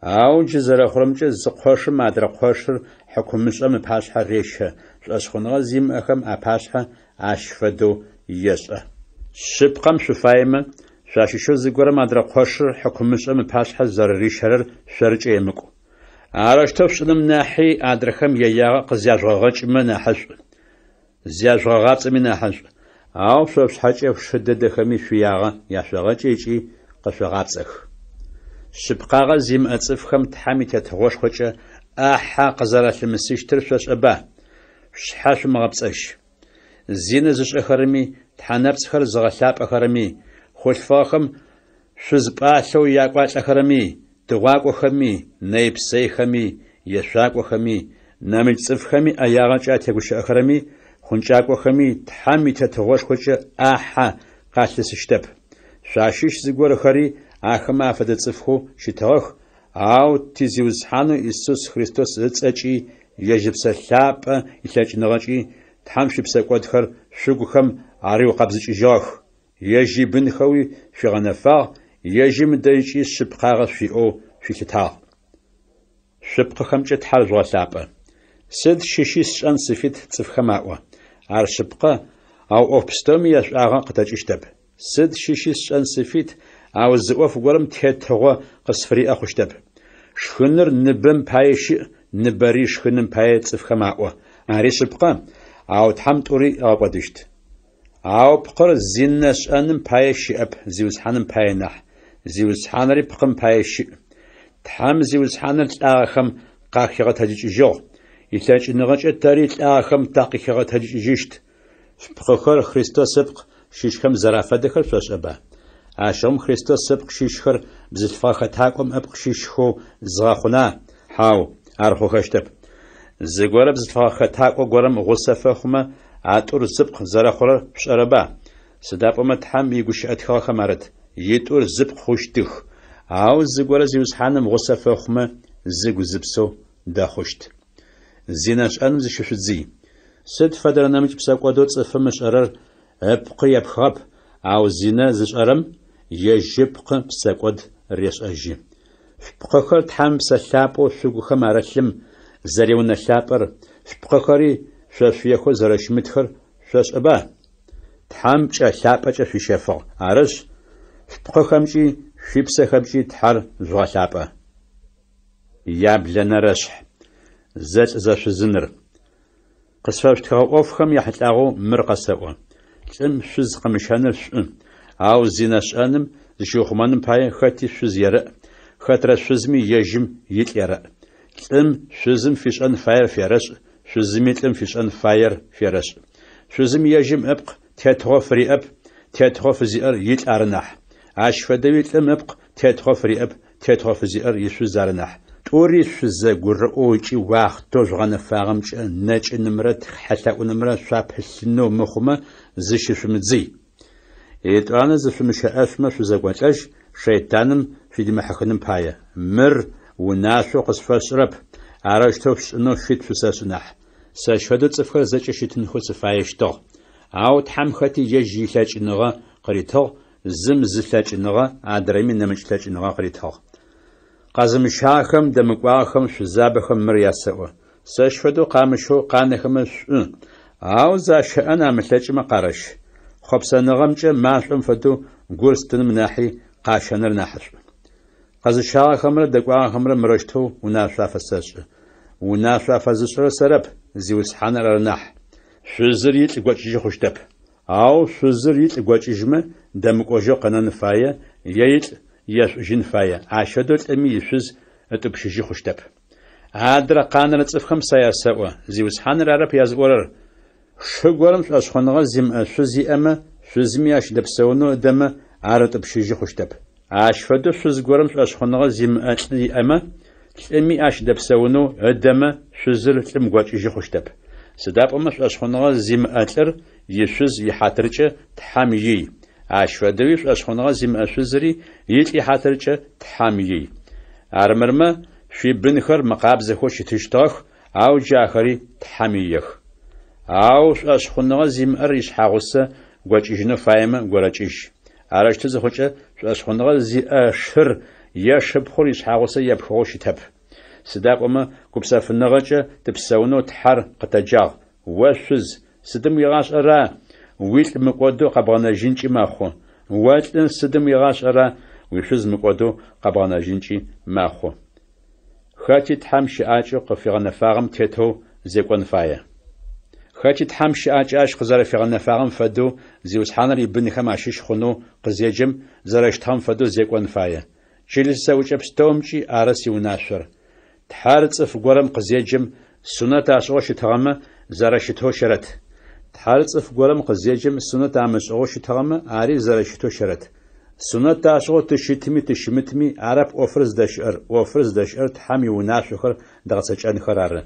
Ау джы зэрэхъурэмкӏэ, зы къошым адрэ къошыр хьыкумышӏэм ыпашъхьэ рещэ, шӏошъхъуныгъэ зимыӏэхэм апашъхьэ ащ фэдэу ешӏэ. Шъыпкъэм шъуфаемэ, шъуащыщэу зыгорэм адрэ къошыр хьыкумышӏэм ыпашъхьэ зэрэрищэрэр шъоркӏэ емыкӏу. Арэущтэу шъушӏыным нахьи адрэхэм яягъэ къызяжъугъэгъэкӏымэ нахьышӏу. Зяжъугъэгъапцӏэми нахьышӏу. Ау шъо шъушъхьэкӏэ шъушы дэдэхэми шъуиягъэ яшъогъэкӏы ыкӏи къэшъогъапцӏэх. Шъыпкъагъэ зимыӏэ цӏыфхэм Тхьэм и Тетыгъошхокӏэ ӏахьэ къызэралъымысыщтыр шъошӏэба? Шъушъхьэ шъумыгъэпцӏэжь. Зинэ зышӏэхэрэми, тхьэ нэпцӏхэр зыгъэлъапӏэхэрэми, хъулъфыгъэхэм шъуз пӏалъэу якӏуалӏэхэрэми, тыгъуакӏохэми, нэйпсэйхэми, ешъуакӏохэми, нэмыкӏ цӏыфхэми ӏэягъэкӏэ атегущыӏэхэрэми, хъункӏакӏохэми Тхьэм и Тетыгъошхокӏэ ӏахьэ къалъысыщтэп. Шъуащыщ зыгорэхэри ахэмэ афэдэ цӏыфхэу щытыгъэх, ау ти Зиусхьанэу Исус Христос ыцӏэкӏи ежь Ыпсэ Лъапӏэ илъэкӏыныгъэкӏи Тхьэм шъуипсэкӏодхэр шъугухэм ариукъэбзыкӏыжьыгъэх, ежь ибынхэуи шъуигъэнэфагъ, ежьым ыдэжькӏи шъыпкъагъэ шъуиӏэу шъуилъытагъ. Шъупкъыхэмкӏэ Тхьэр жъугъэлъапӏэ. Сыд щыщи сшӏэн сыфит цӏыфхэм аӏо. Ар шъыпкъэ, ау ӏоф пстэуми яшӏуагъэ къытэкӏыщтэп. Сыд щыщи сшӏэн сыфит, ау зы ӏоф горэм тетыгъо къысфыриӏэ хъущтэп. Шхыныр ныбэм пае щыӏ, ныбэри шхыным пае цӏыфхэм аӏо. Ари шъыпкъэ, ау Тхьэм тӏури ыгъэкӏодыщт. Ау пкъыр зинэ шӏэным пае щыӏэп, Зиусхьаным пае нахь, Зиусхьанри пкъым пае щыӏ. Тхьэм Зиусхьаныр лӏагъэхэм къахигъэтэджыкӏыжьыгъ. Илъэкӏыныгъэкӏэ тэри лӏагъэхэм такъыхигъэтэджыкӏыжьыщт. Шъупкъыхэр Христос ыпкъ щыщхэм зэрафэдэхэр шъошӏэба? Ащыгъум Христос ыпкъ щыщхэр бзылъфыгъэ хэтакӏом ыпкъ щыщхэу згъэхъуна? Хьау, ар хъухэщтэп. Зыгорэ бзылъфыгъэ хэтакӏо горэм гъусэ фэхъумэ, а тӏур зыпкъ зэрэхъурэр шъушӏэрэба? Сыда пӏомэ Тхьэм игущыӏэ тхыгъэхэм арыт: Итӏур зыпкъ хъущтых. Ау зыгорэ Зиусхьаным гъусэ фэхъумэ, зыгу зыпсэу дэхъущт. Зинэ шӏэным зыщышъудзый. Сыд фэдэрэ нэмыкӏ псэкӏодэу цӏыфым ышӏэрэр ыпкъы епхыгъэп, ау зинэ зышӏэрэм ежь ыпкъы псэкӏод решӏэжьы. Шъупкъыхэр Тхьэм Псэ Лъапӏэу шъугухэм арылъым зэриунэ лъапӏэр, шъупкъыхэри шъошъуехэу зэрэщымытхэр шъошӏэба? Тхьэм пкӏэ лъапӏэкӏэ шъуищэфыгъ, арышъ, шъупкъыхэмкӏи шъуипсэхэмкӏи Тхьэр жъугъэлъапӏэ. Яблэнэрэшъхь. Зэлӏ-зэшъузыныр. Къысфэшъутхыгъэ ӏофхэм яхьылӏагъэу мыр къэсэӏо. Лӏым шъуз къымыщэныр шӏу, ау зинэ шӏэным зыщиухъумэным пае хэти шъуз ерэӏ, хэтрэ шъузми ежьым илӏ ерэӏ. Лӏым шъузым фишӏэн фаер ферэшӏ, шъузыми лӏым фишӏэн фаер ферэшӏ. Шъузым ежьым ыпкъ тетыгъо фыриӏэп, тетыгъо фызиӏэр илӏ ары нахь. Ащ фэдэуи лӏым ыпкъ тетыгъо фыриӏэп, тетыгъо фызиӏэр ишъуз ары нахь. Тӏури шъузэгурыӏоу ыкӏи уахътэу жъугъэнэфагъэмкӏэ нэкӏынымрэ тхьэлъэӏунымрэ шъуапылъынэу мыхъумэ зыщышъумыдзый. Етӏуанэ зышъумыщэӏэшъумэ шъузэкӏолӏэжь, шэйтаным шъудимыхьыхыным пае. Мыр унашъоу къысфэшӏырэп, арэущтэу шъушӏынэу фит шъусэшӏы нахь. Сэщ фэдэу цӏыфхэр зэкӏэ щытынхэу сыфаещтыгъ. Ау Тхьэм хэти ежь илъэкӏыныгъэ къыритыгъ, зым зы лъэкӏыныгъэ, адрэми нэмыкӏ лъэкӏыныгъэ къыритыгъ. Къэзымыщагъэхэм, дэмыкӏуагъэхэм, шъузабэхэм мыр ясэӏо: сэщ фэдэу къамыщэу къанэхэмэ шӏу, ау защэӏэн амылъэкӏымэ къарэщ. Хъопсэныгъэмкӏэ машӏом фэдэу гур стыным нахьи къащэныр нахьышӏу. Къэзыщагъэхэмрэ дэкӏуагъэхэмрэ мырэущтэу унашъо афэсэшӏы. Унашъо афэзышӏырэр сэрэп, Зиусхьаныр ары нахь. Шъузыр илӏ гокӏыжьы хъущтэп. Ау шъузыр илӏ гокӏыжьмэ, дэмыкӏожьэу къэнэн фае е илӏ ешӏужьын фае, ащ фэдэу лӏыми ишъуз ытӏупщыжьы хъущтэп. Адрэ къанэрэ цӏыфхэм сэ ясэӏо, Зиусхьаныр арэп языӏорэр, шы горэм шӏошъхъуныгъэ зимыӏэ шъуз иӏэмэ, шъузми ащ дэпсэунэу ыдэмэ, ар ытӏупщыжьы хъущтэп. Ащ фэдэу шъуз горэм шӏошъхъуныгъэ зимыӏэ лӏы иӏэмэ, лӏыми ащ дэпсэунэу ыдэмэ, шъузыр лӏым гокӏыжьы хъущтэп. Сыда пӏомэ шӏошъхъуныгъэ зимыӏэ лӏыр ишъуз ихьатыркӏэ Тхьэм ий, ащ фэдэуи шӏошъхъуныгъэ зимыӏэ шъузри илӏ ихьатыркӏэ Тхьэм ий. Армырмэ, шъуибынхэр мыкъабзэхэу щытыщтыгъэх, ау джы ахэри Тхьэм иех. Ау шӏошъхъуныгъэ зимыӏэр ишъхьагъусэ гокӏыжьынэу фаемэ, горэкӏыжь. Арэущтэу зыхъукӏэ, шӏошъхъуныгъэ зиӏэ шыр е шыпхъур ишъхьагъусэ епхыгъэу щытэп. Сыда пӏомэ гупсэфыныгъэкӏэ тыпсэунэу Тхьэр къытэджагъ. О шъуз, сыдым уигъашӏэра, уилӏ мыкӏодэу къэбгъэнэжьынкӏи мэхъу. О лӏы, сыдым уигъашӏэра, уишъуз мыкӏодэу къэбгъэнэжьынкӏи мэхъу. Хэти Тхьэм щыӏакӏэу къыфигъэнэфагъэм тетэу зекӏон фае. Хэти Тхьэм щыӏакӏэ ащ къызэрэфигъэнэфагъэм фэдэу Зиусхьаныр ибынхэм ащыщ хъунэу къызеджэм зэрэщытыгъэм фэдэу зекӏон фае. Чылыс зэӏукӏэ пстэумкӏи ары сиунашъор. Тхьэр цӏыф горэм къызеджэм, сунэт ашӏыгъэу щытыгъэмэ, зэрэщытэу щэрэт. Тхьэр цӏыф горэм къызеджэм, сунэт амышӏыгъэу щытыгъэмэ, ари зэрэщытэу щэрэт. Сунэт ашӏыгъэу тыщытми тыщымытми, арэп ӏофыр зыдэщыӏэр, ӏофыр зыдэщыӏэр Тхьэм иунашъохэр дгъэцэкӏэнхэр ары.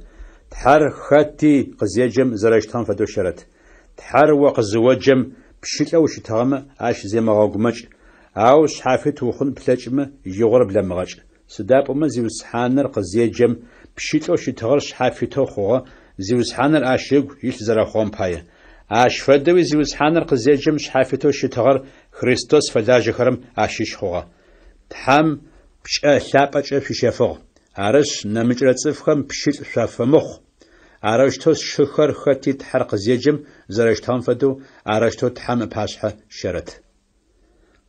Тхьэр хэти къызеджэм зэрэщытыгъэм фэдэу щэрэт. Тхьэр о къызыоджэм, пщылӏэу ущытыгъэмэ, ащ земыгъэгумэкӏ, ау шъхьафит ухъун плъэкӏымэ, игъор блэмыгъэкӏ. Сыда пӏомэ Зиусхьаныр къызеджэм, пщылӏэу щытыгъэр шъхьафитэу хъугъэ, Зиусхьаныр ащ ыгу илъ зэрэхъугъэм пае. Ащ фэдэуи Зиусхьаныр къызеджэм шъхьафитэу щытыгъэр Христос фэлажьэхэрэм ащыщ хъугъэ. Тхьэм пкӏэ лъапӏэкӏэ шъуищэфыгъ. Арышъ, нэмыкӏрэ цӏыфхэм пщылӏ шъуафэмыхъу. Арэущтэу сшыхэр хэти Тхьэр къызеджэм зэрэщытыгъэм фэдэу, арэущтэу Тхьэм ыпашъхьэ щэрэт.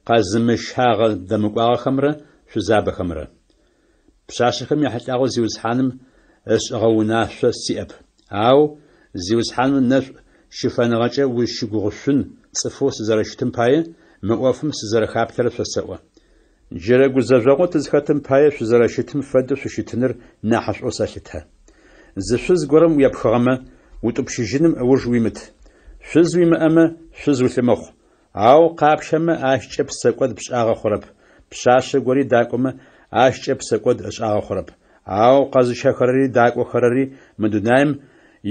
Къэзымыщагъэ дэмыкӏуагъэхэмрэ шъузабэхэмрэ. Пшъашъэхэм яхьылӏагъэу Зиусхьаным ышӏыгъэ унашъо сиӏэп. Ау Зиусхьаным ынэшӏу щыфэныгъэкӏэ узщыгугъышъун цӏыфэу сызэрэщытым пае, мы ӏофым сызэрэхаплъэрэр шъосэӏо. Джырэ гузэжъогъоу тызхэтым пае шъузэрэщытым фэдэу шъущытыныр нахьышӏоу сэлъытэ. Зы шъуз горэм уепхыгъэмэ, утӏупщыжьыным ыуж уимыт. Шъуз уимыӏэмэ, шъуз улъымыхъу. Ау къапщэмэ, ащкӏэ псэкӏод пшӏагъэ хъурэп. Пшъашъэ гори дакӏомэ, ащкӏэ псэкӏод ышӏагъэ хъурэп. Ау къэзыщэхэрэри дакӏохэрэри мы дунаем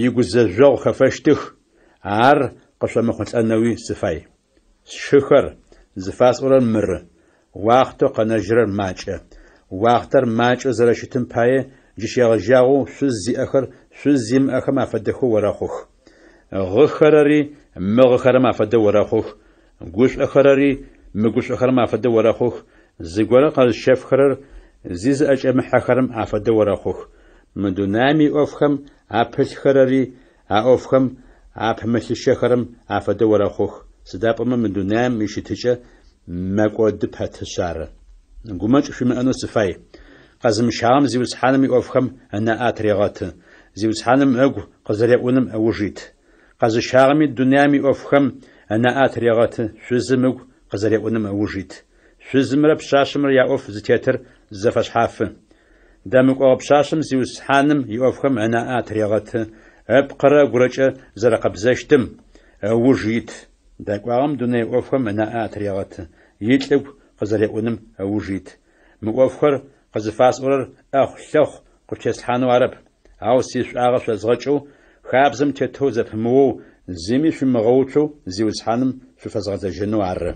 игузэжъогъу хэфэщтых, ар къышъомыхъулӏэнэуи сыфай. Сшыхэр, зыфасӏорэр мыры: уахътэу къэнэжьырэр макӏэ. Уахътэр макӏэу зэрэщытым пае, джы щегъэжьагъэу шъуз зиӏэхэр шъуз зимыӏэхэм афэдэхэу орэхъух. Гъыхэрэри мыгъыхэрэм афэдэу орэхъух, гушӏохэрэри мыгушӏохэрэм афэдэу орэхъух, зыгорэ къэзыщэфхэрэр зи зыӏэкӏэмыхьэхэрэм афэдэу орэхъух. Мы дунаем иӏофхэм апылъхэрэри а ӏофхэм апымылъыщэхэрэм афэдэу орэхъух, сыда пӏомэ мы дунаем ищытыкӏэ мэкӏоды пэтышъ ары. Гумэкӏ шъуимыӏэнэу сыфай. Къэзымыщагъэм Зиусхьаным иӏофхэм ынаӏэ атырегъэты, Зиусхьаным ыгу къызэреӏуным ыуж ит. Къэзыщагъэми дунаем иӏофхэм ынаӏэ атырегъэты, шъузым ыгу къызэреӏуным ыуж ит. Шъузымрэ пшъашъэмрэ яӏоф зытетыр зэфэшъхьафы. Дэмыкӏогъэ пшъашъэм Зиусхьаным иӏофхэм ынаӏэ атырегъэты, ыпкъырэ ыгурэкӏэ зэрэкъэбзэщтым ыуж ит. Дэкӏуагъэм дунэе ӏофхэм ынаӏэ атырегъэты, илӏ ыгу къызэреӏуным ыуж ит. Мы ӏофхэр къызыфасӏорэр ӏэхъу-лъэхъу къышъутеслъхьанэу арэп, ау сишӏуагъэ шъозгъэкӏэу, хабзэм тетэу зэпымыоу, зыми шъуимыгъэуцоу Зиусхьаным шъуфэзгъэлэжьэнэу ары.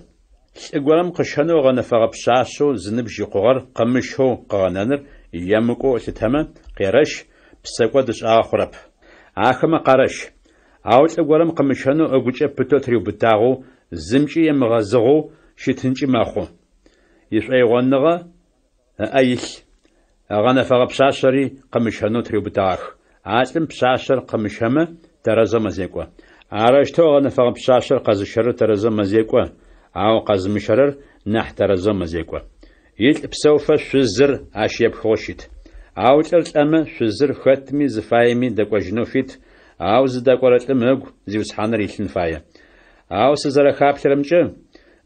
Лӏы горэм къыщэнэу ыгъэнэфэгъэ пшъашъэу зыныбжь икъугъэр къымыщэу къыгъэнэныр емыкӏоу ылъытэмэ, къерэщ, псэкӏод ышӏагъэ хъурэп. Ахэмэ къарэщ. Ау лӏы горэм къымыщэнэу ыгукӏэ пытэу тыриубытагъэу, зымкӏи емыгъэзыгъэу щытынкӏи мэхъу. Ишӏоигъоныгъэ ыӏэ илъ. Ыгъэнэфэгъэ пшъашъэри къымыщэнэу тыриубытагъэх. А лӏым пшъашъэр къымыщэмэ, тэрэзэу мэзекӏо. Арэущтэу ыгъэнэфэгъэ пшъашъэр къэзыщэрэр тэрэзэу мэзекӏо, ау къэзымыщэрэр нахь тэрэзэу мэзекӏо. Илӏ псэуфэ шъузыр ащ епхыгъэу щыт. Ау лӏыр лӏэмэ, шъузыр хэтми зыфаеми дэкӏожьынэу фит, ау зыдэкӏорэ лӏым ыгу Зиусхьаныр илъын фае. Ау сызэрэхаплъэрэмкӏэ,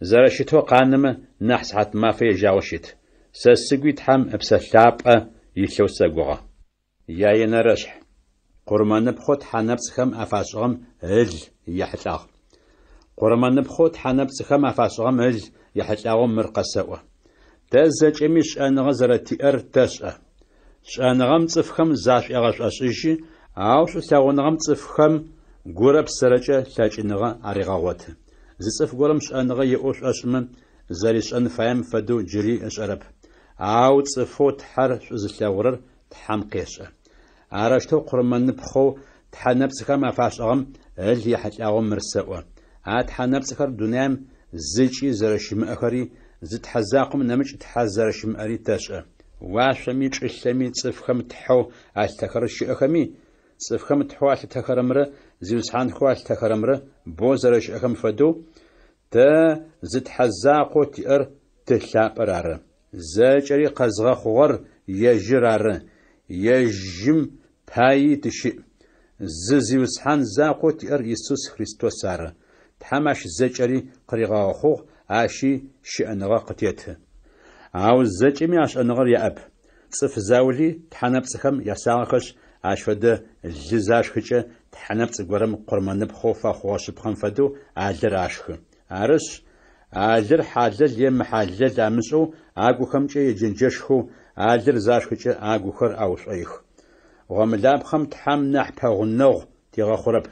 зэрэщытэу къанэмэ, нахь сыхьатмафэ ежьагъэу щыт. Сэ сыгуи Тхьэм Ыпсэ Лъапӏэ илъэу сэгугъэ. Яенэрэшъхь. Къурмэныпхъэу тхьэ нэпцӏхэм афашӏыгъэм ыл ехьылӏагъ. Къурмэныпхъэу тхьэ нэпцӏхэм афашӏыгъэм ыл ехьылӏагъэу мыр къэсэӏо. Тэ зэкӏэми шӏэныгъэ зэрэтиӏэр тэшӏэ. Шӏэныгъэм цӏыфхэм зашӏуегъэшӏошӏыжьы, ау шӏулъэгъуныгъэм цӏыфхэм гурэ псэрэкӏэ лъэкӏыныгъэ арегъэгъоты. Зы цӏыф горэм шӏэныгъэ иӏэу шӏошӏымэ, зэришӏэн фаем фэдэу джыри ышӏэрэп. Ау цӏыфэу Тхьэр шӏу зылъэгъурэр Тхьэм къешӏэ. Арэущтэу къурмэныпхъэу тхьэ нэпцӏхэм афашӏыгъэм ыл ехьылӏагъэу мыр сэӏо. А тхьэ нэпцӏхэр дунаим зыкӏи зэрэщымыӏэхэри, зы Тхьэ закъом нэмыкӏ Тхьэ зэрэщымыӏэри тэшӏэ. Уашъоми чӏылъэми цӏыфхэм тхьэу алъытэхэрэр щыӏэхэми, цӏыфхэм тхьэу алъытэхэрэмрэ зиусхьанхэу алъытэхэрэмрэ бэу зэрэщыӏэхэм фэдэу, тэ зы Тхьэ закъоу тиӏэр Ты лъапӏэр ары. Зэкӏэри къэзгъэхъугъэр ежьыр ары, ежьым паий тыщыӏ. Зы Зиусхьан закъоу тиӏэр Исус Христос ары. Тхьэм ащ зэкӏэри къыригъэгъэхъугъ, ащи щыӏэныгъэ къытеты. Ау зэкӏэми а шӏэныгъэр яӏэп. Цӏыф заули тхьэ нэпцӏхэм ясагъэхэшъ, ащ фэдэ лы зашхыкӏэ, тхьэ нэпцӏ горэм къурмэныпхъэу фэхъугъэ шъыпкъэм фэдэу а лыр ашхы. Арышъ, а лыр хьалэл е мыхьалэл амышӏэу агухэмкӏэ еджэнджэшхэу а лыр зашхыкӏэ агухэр аушӏоих. Гъомылапхъэм Тхьэм нахь пэгъунэгъу тигъэхъурэп.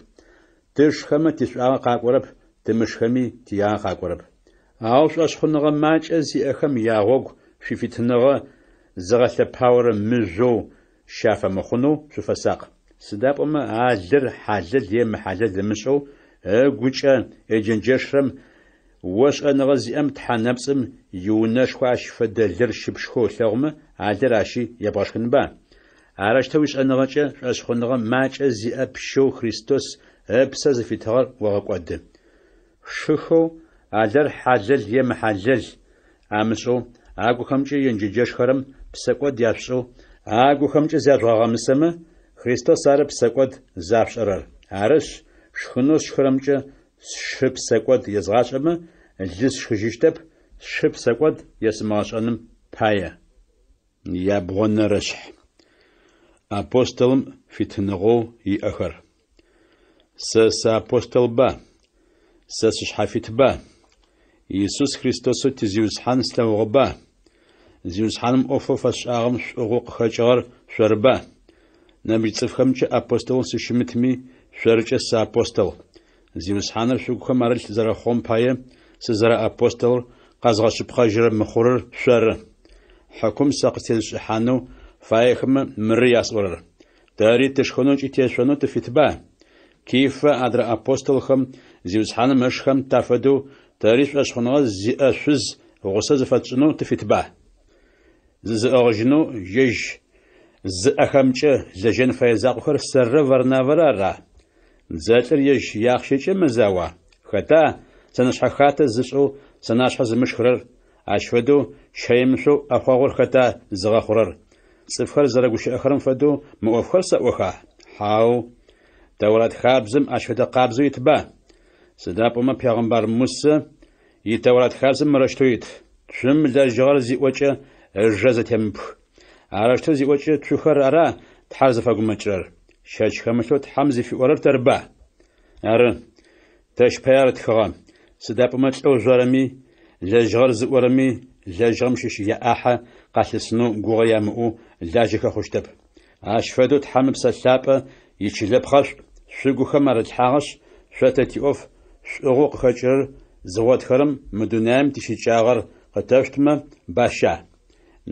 Тышхэмэ тишӏуагъэ къакӏорэп, тымышхэми тиягъэ къакӏорэп. Ау шӏошъхъуныгъэ макӏэ зиӏэхэм ягъогу шъуифитыныгъэ зыгъэлъэпаорэ мыжъоу щафэмыхъунэу шъуфэсакъ. Сыда пӏомэ а лыр хьалэл е мыхьалэл ымышӏэу ыгукӏэ еджэнджэшрэм о шӏэныгъэ зиӏэм тхьэ нэпцӏым иунэшхо ащ фэдэ лыр щыпшхэу ылъэгъумэ, а лыр ащи ебгъэшхынба? Арэущтэу уишӏэныгъэкӏэ шӏошъхъуныгъэ макӏэ зиӏэ пщэу Христос ыпсэ зыфитыгъэр огъэкӏоды. Шыхэу а лыр хьалэл е мыхьалэл амышӏэу, агухэмкӏэ енджэджэшхэрэм псэкӏод яшъушӏэу, агухэмкӏэ зяжъугъэгъэмысэмэ, Христос ары псэкӏод зашъушӏэрэр. Арышъ, шхынэу сшхырэмкӏэ сшы псэкӏод езгъашӏэмэ, лы сшхыжьыщтэп, сшы псэкӏод есымыгъэшӏэным пае. Ябгъонэрэшъхь. Апостолым фитыныгъэу иӏэхэр. Сэ сыапостолба? Сэ сышъхьафитба? Исус Христосэу ти Зиусхьан слъэгъугъэба? Зиусхьаным ӏофэу фэсшӏагъэм шӏугъэу къыхэкӏыгъэр шъорыба? Нэмыкӏ цӏыфхэмкӏэ апостолэу сыщымытми, шъоркӏэ сыапостол. Зиусхьаныр шъугухэм арылъ зэрэхъугъэм пае, сызэрэапостолыр къэзгъэшъыпкъэжьырэ мыхъурыр шъоры. Хьыкум сэ къыстезышӏыхьанэу фаехэмэ мыры ясӏорэр: Тэри тышхэнэу ыкӏи тешъонэу тыфитба? Кифэ, адрэ апостолхэм, Зиусхьаным ышхэм тафэдэу, тэри шӏошъхъуныгъэ зиӏэ шъуз гъусэ зыфэтшӏынэу тыфитба? Зызыӏыгъыжьынэу ежь зыӏэхэмкӏэ лэжьэн фэе закъохэр сэррэ Варнавэрэ ара? Дзэлӏыр ежь иахъщэкӏэ мэзауа? Хэта сэнэшъхьэ хатэ зышӏэу сэнашъхьэ зымышхырэр? Ащ фэдэу щэемышъоу ӏэхъогъур хэта зыгъэхъурэр? Цӏыфхэр зэрэгущыӏэхэрэм фэдэу мы ӏофхэр сэӏоха? Хьау! Тэурат хабзэм ащ фэдэ къабзэу итба? Сыда пӏомэ пегъэмбар Мусэ и Тэурат хабзэм мырэущтэу ит: Цум лэжьыгъэр зиӏокӏэ ыжэ зэтемыпх. Арэущтэу зиӏокӏэ цухэр ара Тхьэр зыфэгумэкӏырэр? Щэч хэмылъэу Тхьэм зыфиӏорэр тэрба? Ары, тэщ пае ар тхыгъэ, сыда пӏомэ лӏэу жъорэми, лэжьыгъэр зыӏорэми лэжьыгъэм щыщ яӏахьэ къалъысынэу гугъэ ямыӏэу лажьэхэ хъущтэп. Ащ фэдэу Тхьэм Ыпсэ Лъапӏэ ичылэпхъэшӏу шъугухэм арытлъхьагъэшъ, шъо тэ тиӏоф шӏугъэу къыхэкӏырэр зыгъотхэрэм мы дунаим тищыкӏагъэр къытэшъутмэ, баща?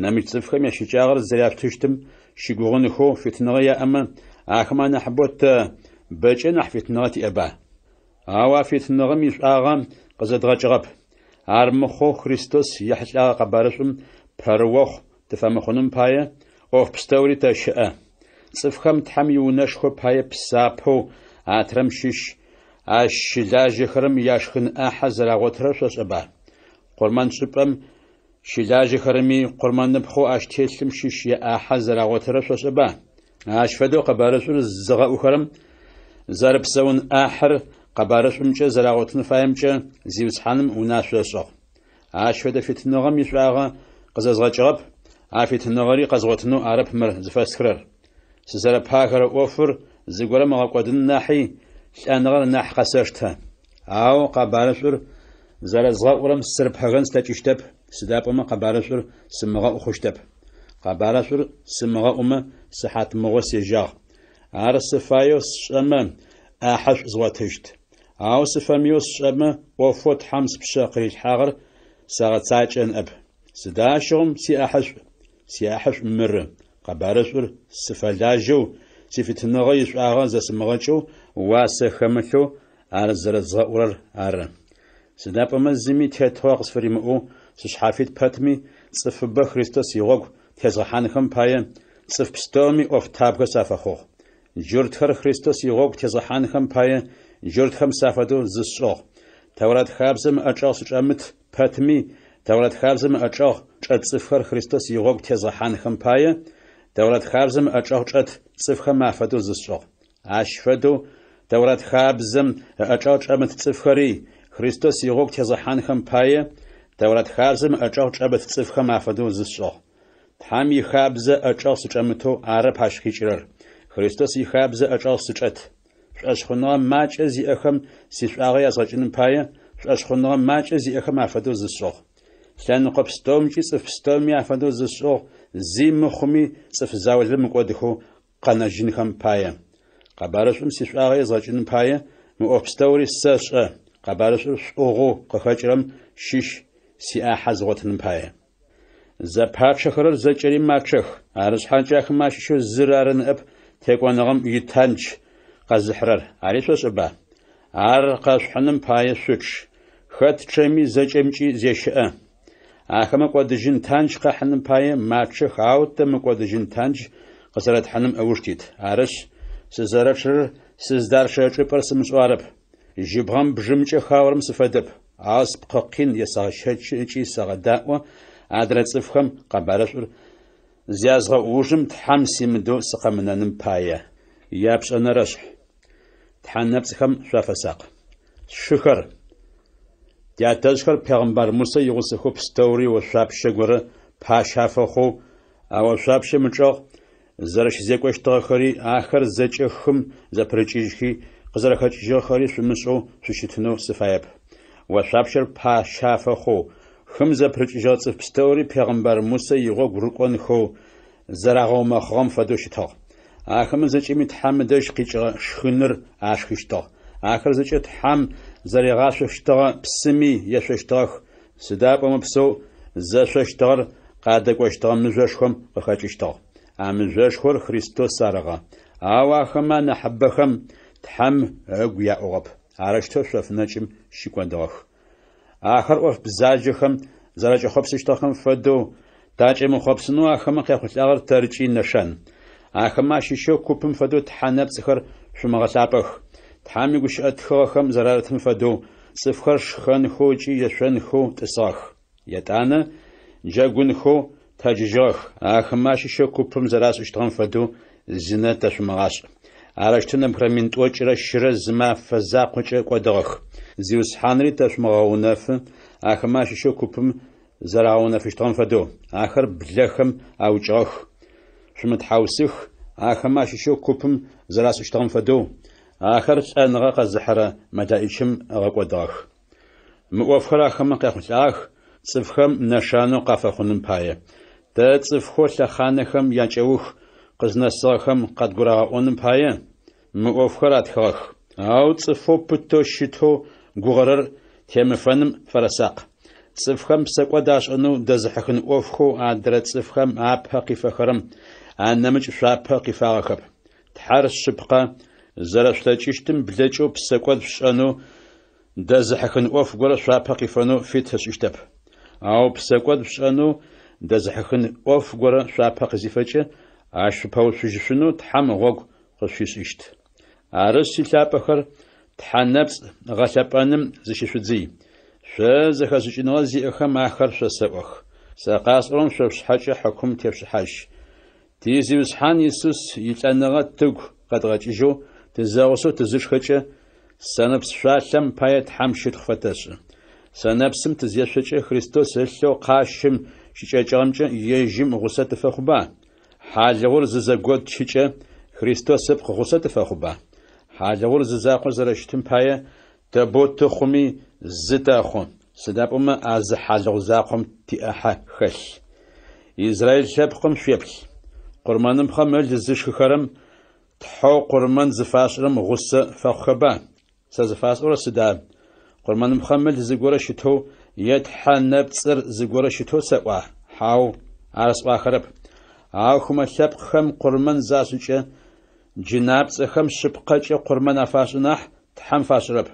Нэмыкӏ цӏыфхэм ящыкӏагъэр зэряшъутыщтым щыгугъынхэу фитыныгъэ яӏэмэ, ахэмэ анахьыбэу тэ бэкӏэ нахь фитыныгъэ тиӏэба? Ау а фитыныгъэм ишӏуагъэ къызэдгъэкӏыгъэп. Ар мыхъоу Христос ехьылӏэгъэ къэбарышӏум пэрыохъу тыфэмыхъуным пае, ӏоф пстэури тэщыӏэ. Цӏыфхэм Тхьэм иунэшхо пае псапэу атырэм щыщ ащ щылажьэхэрэм яшхын ӏахьэ зэрагъотырэр шъошӏэба? Къурмэншӏыпӏэм щылажьэхэрэми къурмэныпхъэу ащ телъым щыщ яӏахьэ зэрагъотырэр шъошӏэба? Ащ фэдэу къэбарышӏур зыгъэӏухэрэм зэрыпсэун ӏахьыр къэбарышӏумкӏэ зэрагъотын фаемкӏэ Зиусхьаным унашъо ышӏыгъ. Ащ фэдэ фитыныгъэм ишӏуагъэ къызэзгъэкӏыгъэп, а фитыныгъэри къэзгъотынэу арэп мыр зыфэстхырэр. Сызэрэпагэрэ ӏофыр зыгорэм ыгъэкӏодын нахьи, лӏэныгъэр нахь къэсэштэ. Ау къэбарышӏур зэрэзгъэӏурэм сырыпэгэн слъэкӏыщтэп, сыда пӏомэ къэбарышӏур сымыгъэӏу хъущтэп. Къэбарышӏур сымыгъэӏумэ, сыхьатмыгъо сежьагъ. Ар сыфаеу сшӏэмэ, ӏахьышӏу згъотыщт. Ау сыфэмыеу сшӏэмэ, ӏофэу Тхьэм спшъэ къырилъхьагъэр сэгъэцакӏэ ныӏэп. Сыда ащыгъум сиӏахьышӏу? Сиӏахьышӏу мыры, къэбарышӏур сыфэлажьэу, сифитыныгъэ ишӏуагъэ зэсымыгъэкӏэу, уасэ хэмылъэу ар зэрэзгъэӏурэр ары. Сыда пӏомэ зыми тетыгъо къысфыримыӏэу сышъхьафит пэтми, цӏыфыбэ Христос игъогу тезгъэхьанхэм пае, цӏыф пстэуми ӏофтабгэ сафэхъугъ. Джуртхэр Христос игъогу тезгъэхьанхэм пае, джуртхэм сафэдэу зысшӏыгъ. Тэурат хабзэм ыӏэчӏэгъ сычӏэмыт пэтми, Тэурат хабзэм ыӏэчӏэгъ чӏэт цӏыфхэр Христос игъогу тезгъэхьанхэм пае, Тэурат хабзэм ыӏэчӏэгъ чӏэт цӏыфхэм афэдэу зысшӏыгъ. Ащ фэдэу Тэурат хабзэм ыӏэчӏэгъ чӏэмыт цӏыфхэри Христос игъогу тезгъэхьанхэм пае, Тэурат хабзэм ыӏэчӏэгъ чӏэмыт цӏыфхэм афэдэу зысшӏыгъ. Тхьэм ихабзэ ӏэчӏэгъ сычӏэмытэу арэп ащ къикӏырэр, Христос ихабзэ ӏэчӏэгъ сычӏэт. Шӏошъхъуныгъэ макӏэ зиӏэхэм сишӏуагъэ язгъэкӏыным пае, шӏошъхъуныгъэ макӏэ зиӏэхэм афэдэу зысшӏыгъ. Лъэныкъо пстэумкӏи цӏыф пстэуми афэдэу зысшӏыгъ, зи мыхъуми цӏыф заулэ мыкӏодыхэу къэнэжьынхэм пае. Къэбарышӏум сишӏуагъэ езгъэкӏыным пае, мы ӏоф пстэури сэшӏэ, къэбарышӏур шӏугъэу къыхэкӏырэм щыщ сиӏахьэ згъотыным пае. Зэпачъэхэрэр зэкӏэри мачъэх, арышъхьакӏэ ахэмэ ащыщэу зыр ары ныӏэп текӏоныгъэм итандж къэзыхьырэр, ари шъошӏэба? Ар къэшъухьыным пае шъучъ. Хэт чъэми зэкӏэмкӏи зещыӏэ. Ахэмэ кӏодыжьын тандж къахьыным пае мачъэх, ау тэ мыкӏодыжьын тандж къызэрэтхьыным ыуж тит. Арышъ, сызэрэчъэрэр сыздарчъэрэ чӏыпӏэр сымышӏэу арэп. Жьыбгъэм бжымкӏэ хаорэм сыфэдэп, ау спкъы къин есэгъэщэчы ыкӏи сэгъэдаӏо адрэ цӏыфхэм къэбарышӏур зязгъэӏу ужым Тхьэм симыдэу сыкъэмынэным пае. Япшӏэнэрэшъхь. Тхьэ нэпцӏхэм шъуафэсакъ. Сшыхэр! Тятэжъхэр пегъымбар Мусэ игъусэхэу пстэури ошъуапщэ горэ пащэ афэхъоу, а ошъуапщэм ычӏэгъ. зэрэщызекӏощтыгъэхэри, ахэр зэкӏэ хым зэпырыкӏыжьхи къызэрэхэкӏыжьыгъэхэри шъумышӏэу шъущытынэу сыфаеп. Ошъуапщэр пащэ афэхъоу, хым зэпырыкӏыжьыгъэ цӏыф пстэури пегъымбар Мусэ игъогу рыкӏонхэу зэрагъэумэхъыгъэм фэдэу щытыгъ. Ахэмэ зэкӏэми Тхьэм ыдэжь къикӏыгъэ шхыныр ашхыщтыгъ. Ахэр зэкӏэ Тхьэм зэригъашъощтыгъэ псыми ешъощтыгъэх, сыда пӏомэ псэу зэшъощтыгъэр къадэкӏощтыгъэ мыжъошхом къыхэкӏыщтыгъ. А мыжъошхор Христос арыгъэ. Ау ахэмэ анахьыбэхэм Тхьэм ыгу яӏугъэп, арэущтэу шъоф нэкӏым щыкӏодыгъэх. Ахэр ӏоф бзаджэхэм зэракӏэхъопсыщтыгъэхэм фэдэу такӏэмыхъопсынэу ахэмэ къяхъулӏагъэр тэркӏи нэшан. Ахэмэ ащыщэу купым фэдэу тхьэ нэпцӏхэр шъумыгъэлъапӏэх. Тхьэм игущыӏэ тхыгъэхэм зэрарытым фэдэу, цӏыфхэр шхэнхэу ыкӏи ешъонхэу тӏысыгъэх. Етӏанэ джэгунхэу тэджыжьыгъэх. Ахэмэ ащыщэу купым зэрашӏыщтыгъэм фэдэу зинэ тэшъумыгъашӏ. Арэущтэу нэбгырэ 303 000 зы мэфэ закъокӏэ кӏодыгъэх. Зиусхьанри тэшъумыгъэунэфы, ахэмэ ащыщэу купым зэрагъэунэфыщтыгъэм фэдэу. Ахэр блэхэм аукӏыгъэх. Шъумытхьаусых, ахэмэ ащыщэу купым зэрашӏыщтыгъэм фэдэу, ахэр лӏэныгъэ къэзыхьырэ мэлэӏичым ыгъэкӏодыгъэх. Мы ӏофхэр ахэмэ къяхъулӏагъэх, цӏыфхэм нэшанэу къафэхъуным пае. Тэ цӏыфхэу лъэхъанэхэм якӏэух къызнэсыгъэхэм къадгурагъэӏоным пае, мы ӏофхэр атхыгъэх. Ау цӏыфэу пытэу щытэу гугъэрэр темыфэным фэрэсакъ. Цӏыфхэм псэкӏод ашӏэнэу дэзыхьыхын ӏофхэу адрэ цӏыфхэм апэ къифэхэрэм анэмыкӏ шъуапэ къифагъэхэп. Тхьэр шъыпкъэ, зэрэшъулъэкӏыщтым блэкӏэу псэкӏод шъушӏэнэу дэзыхьыхын ӏоф горэ шъуапэ къифэнэу фит ышӏыщтэп. Ау псэкӏод шъушӏэнэу дэзыхьыхын ӏоф горэ шъуапэ къызифэкӏэ, ащ шъупэуцужьышъунэу Тхьэм гъогу къышъуфишӏыщт. Арышъ, силъапӏэхэр, тхьэ нэпцӏ гъэлъэпӏэным зыщышъудзый. Шъо зэхэшӏыкӏыныгъэ зиӏэхэм ахэр шъосэӏох. Сэ къасӏорэм шъо шъушъхьэкӏэ хьыкум тешъушӏыхьажь. Ти Зиусхьан Исус илӏэныгъэ тыгу къэдгъэкӏыжьэу тызэгъусэу тызышхэкӏэ, сэнэпс шъуалъэм пае Тхьэм щытхъу фэтэшӏы. Сэнэпсым тызешъокӏэ Христос ылъэу къащым щыкӏэкӏыгъэмкӏэ ежьым гъусэ тыфэхъуба? Хьалыгъур зызэготчыкӏэ Христос ыпкъ гъусэ тыфэхъуба? Хьалыгъур зы закъоу зэрэщытым пае тэ бэу тыхъуми зы тэхъу, сыда пӏомэ а зы хьалыгъу закъом тиӏахьэ хэлъ. Израиль лъэпкъым шъуеплъ. Къурмэныпхъэм ыл зышхыхэрэм Тхьэу къурмэн зыфашӏырэм гъусэ фэхъухэба? Сэ зыфасӏорэр сыда? Къурмэныпхъэм ыл зыгорэ щытэу е тхьэ нэпцӏыр зыгорэ щытэу сэӏуа? Хьау, ар сӏуахэрэп. Ау хымэ лъэпкъхэм къурмэн зашӏыкӏэ, джынапцӏэхэм шъыпкъэкӏэ къурмэн афашӏы нахь, Тхьэм фашӏырэп.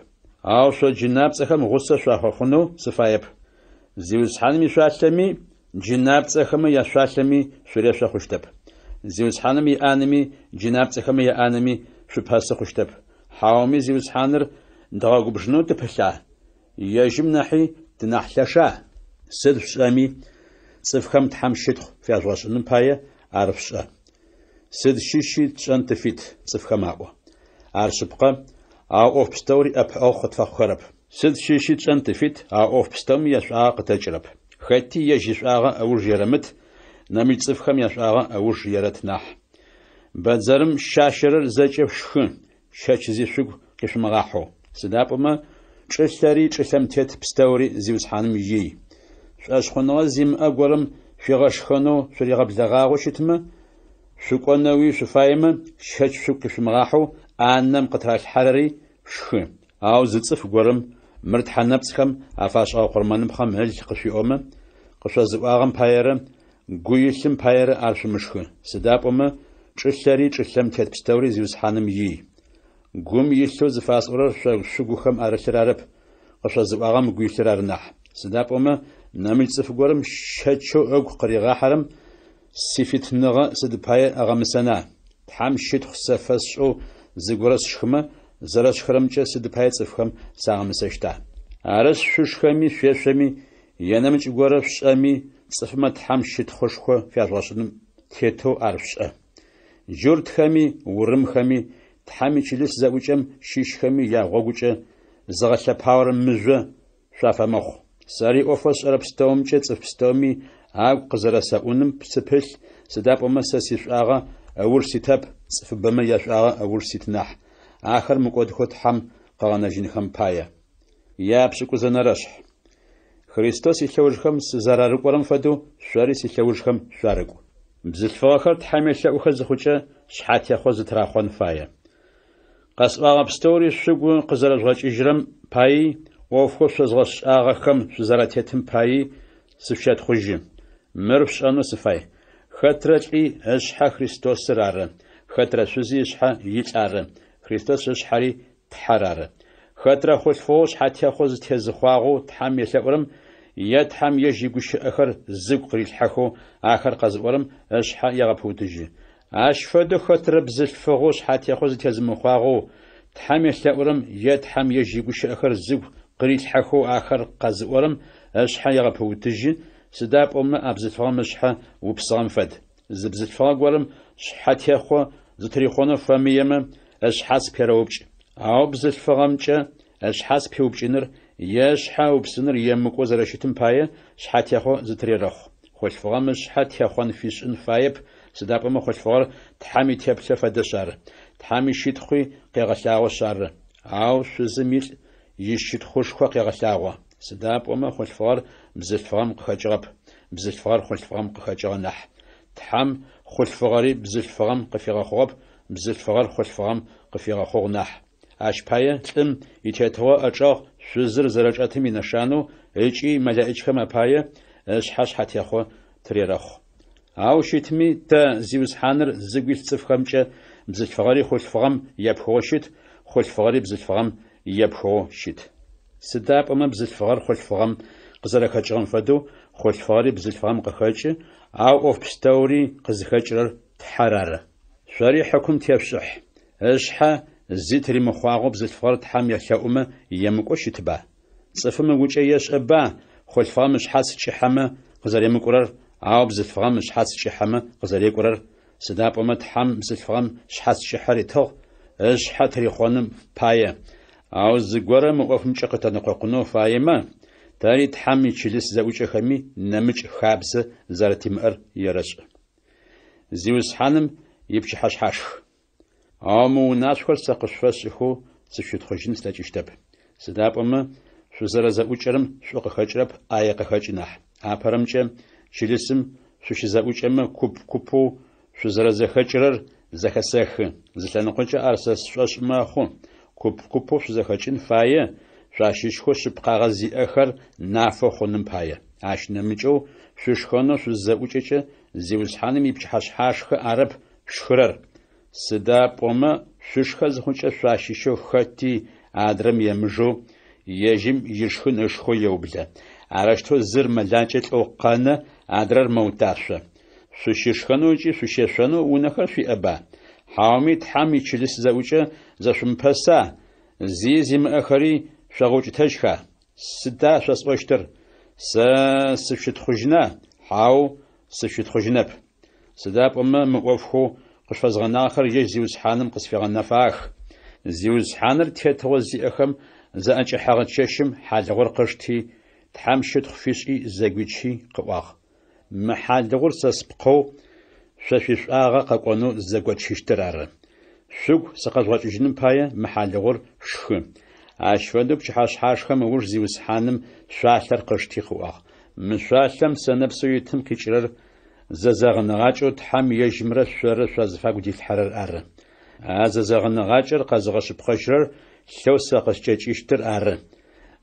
Ау шъо джынапцӏэхэм гъусэ шъуафэхъунэу сыфаеп. Зиусхьаным ишъуалъэми, джынапцӏэхэмэ яшъуалъэми шъурешъо хъущтэп. Зиусхьаным иӏанэми джынапцӏэхэмэ яӏанэми шъупэсы хъущтэп. Хьауми Зиусхьаныр дгъэгубжынэу тыпылъа? Ежьым нахьи тынахь лъэша? Сыд шъушӏэми, цӏыфхэм Тхьэм щытхъу фяжъугъэшӏыным пае ар шъушӏэ. Сыд щыщи тшӏэн тыфит, цӏыфхэм аӏо. Ар шъыпкъэ, ау ӏоф пстэури ӏэпыӏэгъу къытфэхъухэрэп. Сыд щыщи тшӏэн тыфит, ау ӏоф пстэуми яшӏуагъэ къытэкӏырэп. Хэти ежь ишӏуагъэ ыуж ерэмыт, нэмыкӏ цӏыфхэм яшӏуагъэ ыуж ерэт нахь. Бэдзэрым щащэрэр зэкӏэ шъушхы, щэч зи шъугу къишъумыгъахьэу. Сыда пӏомэ чӏылъэри чӏылъэм тет пстэури Зиусхьаным ий. Шӏошъхъуныгъэ зимыӏэ горэм шъуигъэшхэнэу шъуригъэблэгъагъэу щытмэ, шъукӏонэуи шъуфаемэ, щэч шъугу къишъумыгъахьэу ӏанэм къытыралъхьэрэри шъушхы. Ау зы цӏыф горэм мыр тхьэ нэпцӏхэм афашӏыгъэ къурмэныпхъэм ыл къышъуиӏомэ, къышъозыӏуагъэм паерэ гу илъым паерэ ар шъумышхы, сыда пӏомэ чӏылъэри чӏылъэм тет пстэури Зиусхьаным ий. Гум илъэу зыфасӏорэр шъо шъугухэм арылъыр арэп, къышъозыӏуагъэм ыгу илъыр ары нахь. Сыда пӏомэ нэмыкӏ цӏыф горэм щэчэу ыгу къыригъахьэрэм сифитыныгъэ сыд пае ыгъэмысэна? Тхьэм щытхъу сэ фэсшӏэу зыгорэ сшхымэ, зэрэсшхырэмкӏэ сыд пае цӏыфхэм сагъэмысэщта? Арышъ, шъушхэми шъуешъоми е нэмыкӏ горэ шъушӏэми, цӏыфмэ Тхьэм щытхъушхо фяжъугъэшӏыным тетэу ар шъушӏэ. Джуртхэми, урымхэми, Тхьэм ичылыс зэӏукӏэм щыщхэми ягъогукӏэ зыгъэлъэпаорэ мыжъо шъуафэмыхъу. Сэри ӏофэу сшӏэрэ пстэумкӏэ цӏыф пстэуми агу къызэрэсэӏуным сыпылъ, сыда пӏомэ сэ сишӏуагъэ ыуж ситэп, цӏыфыбэмэ яшӏуагъэ ыуж сит нахь, ахэр мыкӏодхэу Тхьэм къыгъэнэжьынхэм пае. Япшӏыкӏузэнэрэшъхь. Христос илъэужхэм сызэрарыкӏорэм фэдэу, шъори силъэужхэм шъуарыкӏу. Бзылъфыгъэхэр Тхьэм елъэӏухэ зыхъукӏэ, шъхьатехъо зытырахъон фае. Къэсӏуагъэ пстэури шъугу къызэрэжъугъэкӏыжьырэм паий, ӏофхэу шъозгъэшӏагъэхэм шъузэратетым паий сышъущэтхъужьы. Мыр шъушӏэнэу сыфай: хэтрэ лӏи ышъхьэ Христосыр ары, хэтрэ шъузи ышъхьэ илӏ ары, Христос ышъхьэри Тхьэр ары. Хэтрэ хъулъфыгъэу шъхьатехъо зытезыхъуагъэу Тхьэм елъэӏурэм е Тхьэм ежь игущыӏэхэр зыгу къырилъхьэхэу ахэр къэзыӏорэм ышъхьэ егъэпыутыжьы. Ащ фэдэу хэтрэ бзылъфыгъэу шъхьатехъо зытезымыхъуагъэу Тхьэм елъэӏурэм е Тхьэм ежь игущыӏэхэр зыгу къырилъхьэхэу ахэр къэзыӏорэм ышъхьэ егъэпыутыжьы, сыда пӏомэ а бзылъфыгъэм ышъхьэ упсыгъэм фэд. Зы бзылъфыгъэ горэм шъхьэтехъо зытырихъонэу фэмыемэ, ышъхьац перэупкӏ. Ау бзылъфыгъэмкӏэ ышъхьац пиупкӏыныр е ышъхьэ ыупсыныр емыкӏоу зэрэщытым пае шъхьатехъо зытырерэхъу. Хъулъфыгъэм ышъхьэ техъон фишӏын фаеп, сыда пӏомэ хъулъфыгъэр Тхьэм итеплъэ фэдэшъ ары, Тхьэм ищытхъуи къегъэлъагъошъ ары. Ау шъузым илӏ ищытхъушхо къегъэлъагъо. Сыда пӏомэ хъулъфыгъэр бзылъфыгъэм къыхэкӏыгъэп, бзылъфыгъэр хъулъфыгъэм къыхэкӏыгъэ нахь. Тхьэм хъулъфыгъэри бзылъфыгъэм къыфигъэхъугъэп, бзылъфыгъэр хъулъфыгъэм къыфигъэхъугъ нахь. Ащ пае лӏым итетыгъо ӏэчӏэгъ шъузыр зэрэчӏэтым инэшанэу ыкӏи мэлэӏичхэм апае ышъхьэ шъхьатехъо тырерэхъу. Ау щытми, тэ, Зиусхьаныр зыгу илъ цӏыфхэмкӏэ бзылъфыгъэри хъулъфыгъэм епхыгъэу щыт, хъулъфыгъэри бзылъфыгъэм епхыгъэу щыт. Сыда пӏомэ бзылъфыгъэр хъулъфыгъэм къызэрэхэкӏыгъэм фэдэу, хъулъфыгъэри бзылъфыгъэм къыхэкӏы, ау ӏоф пстэури къызыхэкӏырэр Тхьэр ары. Шъори хьыкум тешъушӏыхь. Ышъхьэ зи тыримыхъуагъэу бзылъфыгъэр Тхьэм елъэӏумэ емыкӏоу щытба? Цӏыфым ыгукӏэ ешӏэба хъулъфыгъэм ышъхьац кӏыхьэмэ къызэремыкӏурэр, ау бзылъфыгъэм ышъхьац кӏыхьэмэ къызэрекӏурэр, сыда пӏомэ Тхьэм бзылъфыгъэм шъхьац кӏыхьэ ритыгъ, ышъхьэ тырихъоным пае. Ау зыгорэ мы ӏофымкӏэ къытэнэкъокъунэу фаемэ, тэри Тхьэм ичылыс зэӏукӏэхэми нэмыкӏ хабзэ зэрэтимыӏэр ерэшӏ. Зиусхьаным ипчыхьэшъхьашх. Ау мы унашъохэр сэ къышъуфэсшӏыхэу сышъущытхъужьын слъэкӏыщтэп. Сыда пӏомэ шъузэрэзэӏукӏэрэм шӏу къыхэкӏырэп, ӏае къыхэкӏы нахь. Апэрэмкӏэ, чылысым шъущызэӏукӏэмэ, куп-купэу шъузэрэзэхэкӏырэр зэхэсэхы. Зы лъэныкъокӏэ ар сэ сшӏошъ мэхъу. Куп-купэу шъузэхэкӏын фае, шъуащыщхэу шъыпкъагъэ зиӏэхэр нафэ хъуным пае. Ащ нэмыкӏэу шъушхэнэу шъузызэӏукӏэкӏэ, Зиусхьаным ипчыхьэшъхьашхэ арэп шъушхырэр. Сыда пӏомэ шъушхэ зыхъукӏэ шъуащыщэу хэти адрэм емыжэу, ежьым ишхын ышхэу еублэ. Арэущтэу зыр мэлакӏэ лӏэу къэнэ, адрэр мэуташъо. Шъущышхэнэу ыкӏи шъущешъонэу унэхэр шъуиӏэба? Хьауми Тхьэм ичылыс зэӏукӏэ зэшъумыпэса, зи зимыӏэхэри шъогъэукӏытэжьха? Сыда шъосӏощтыр? Сэ сышъущытхъужьына? Хьау, сышъущытхъужьынэп. Сыда пӏомэ мы ӏофхэу къышъуфэзгъэнагъэхэр ежь Зиусхьаным къысфигъэнэфагъэх. Зиусхьаныр тетыгъо зиӏэхэм заӏэкӏэхьэгъэ чэщым хьалыгъур къышти, Тхьэм щытхъу фишӏи зэгуичи къыӏуагъ: Мы хьалыгъур сэ спкъэу шъо шъуишӏуагъэ къэкӏонэу зэготчыщтыр ары. Шъугу сыкъэжъугъэкӏыжьыным пае мы хьалыгъур шъушхы. Ащ фэдэу пчыхьэшъхьашхэм ыуж Зиусхьаным шъуалъэр къышти къыӏуагъ: Мы шъуалъэм сэнэпсэу итым къикӏырэр зэзэгъыныгъакӏэу Тхьэм ежьымрэ шъорэ шъуазыфагу дилъхьэрэр ары. А зэзэгъыныгъакӏэр къэзыгъэшъыпкъэжьырэр лъэу сэ къыскӏэкӏыщтыр ары.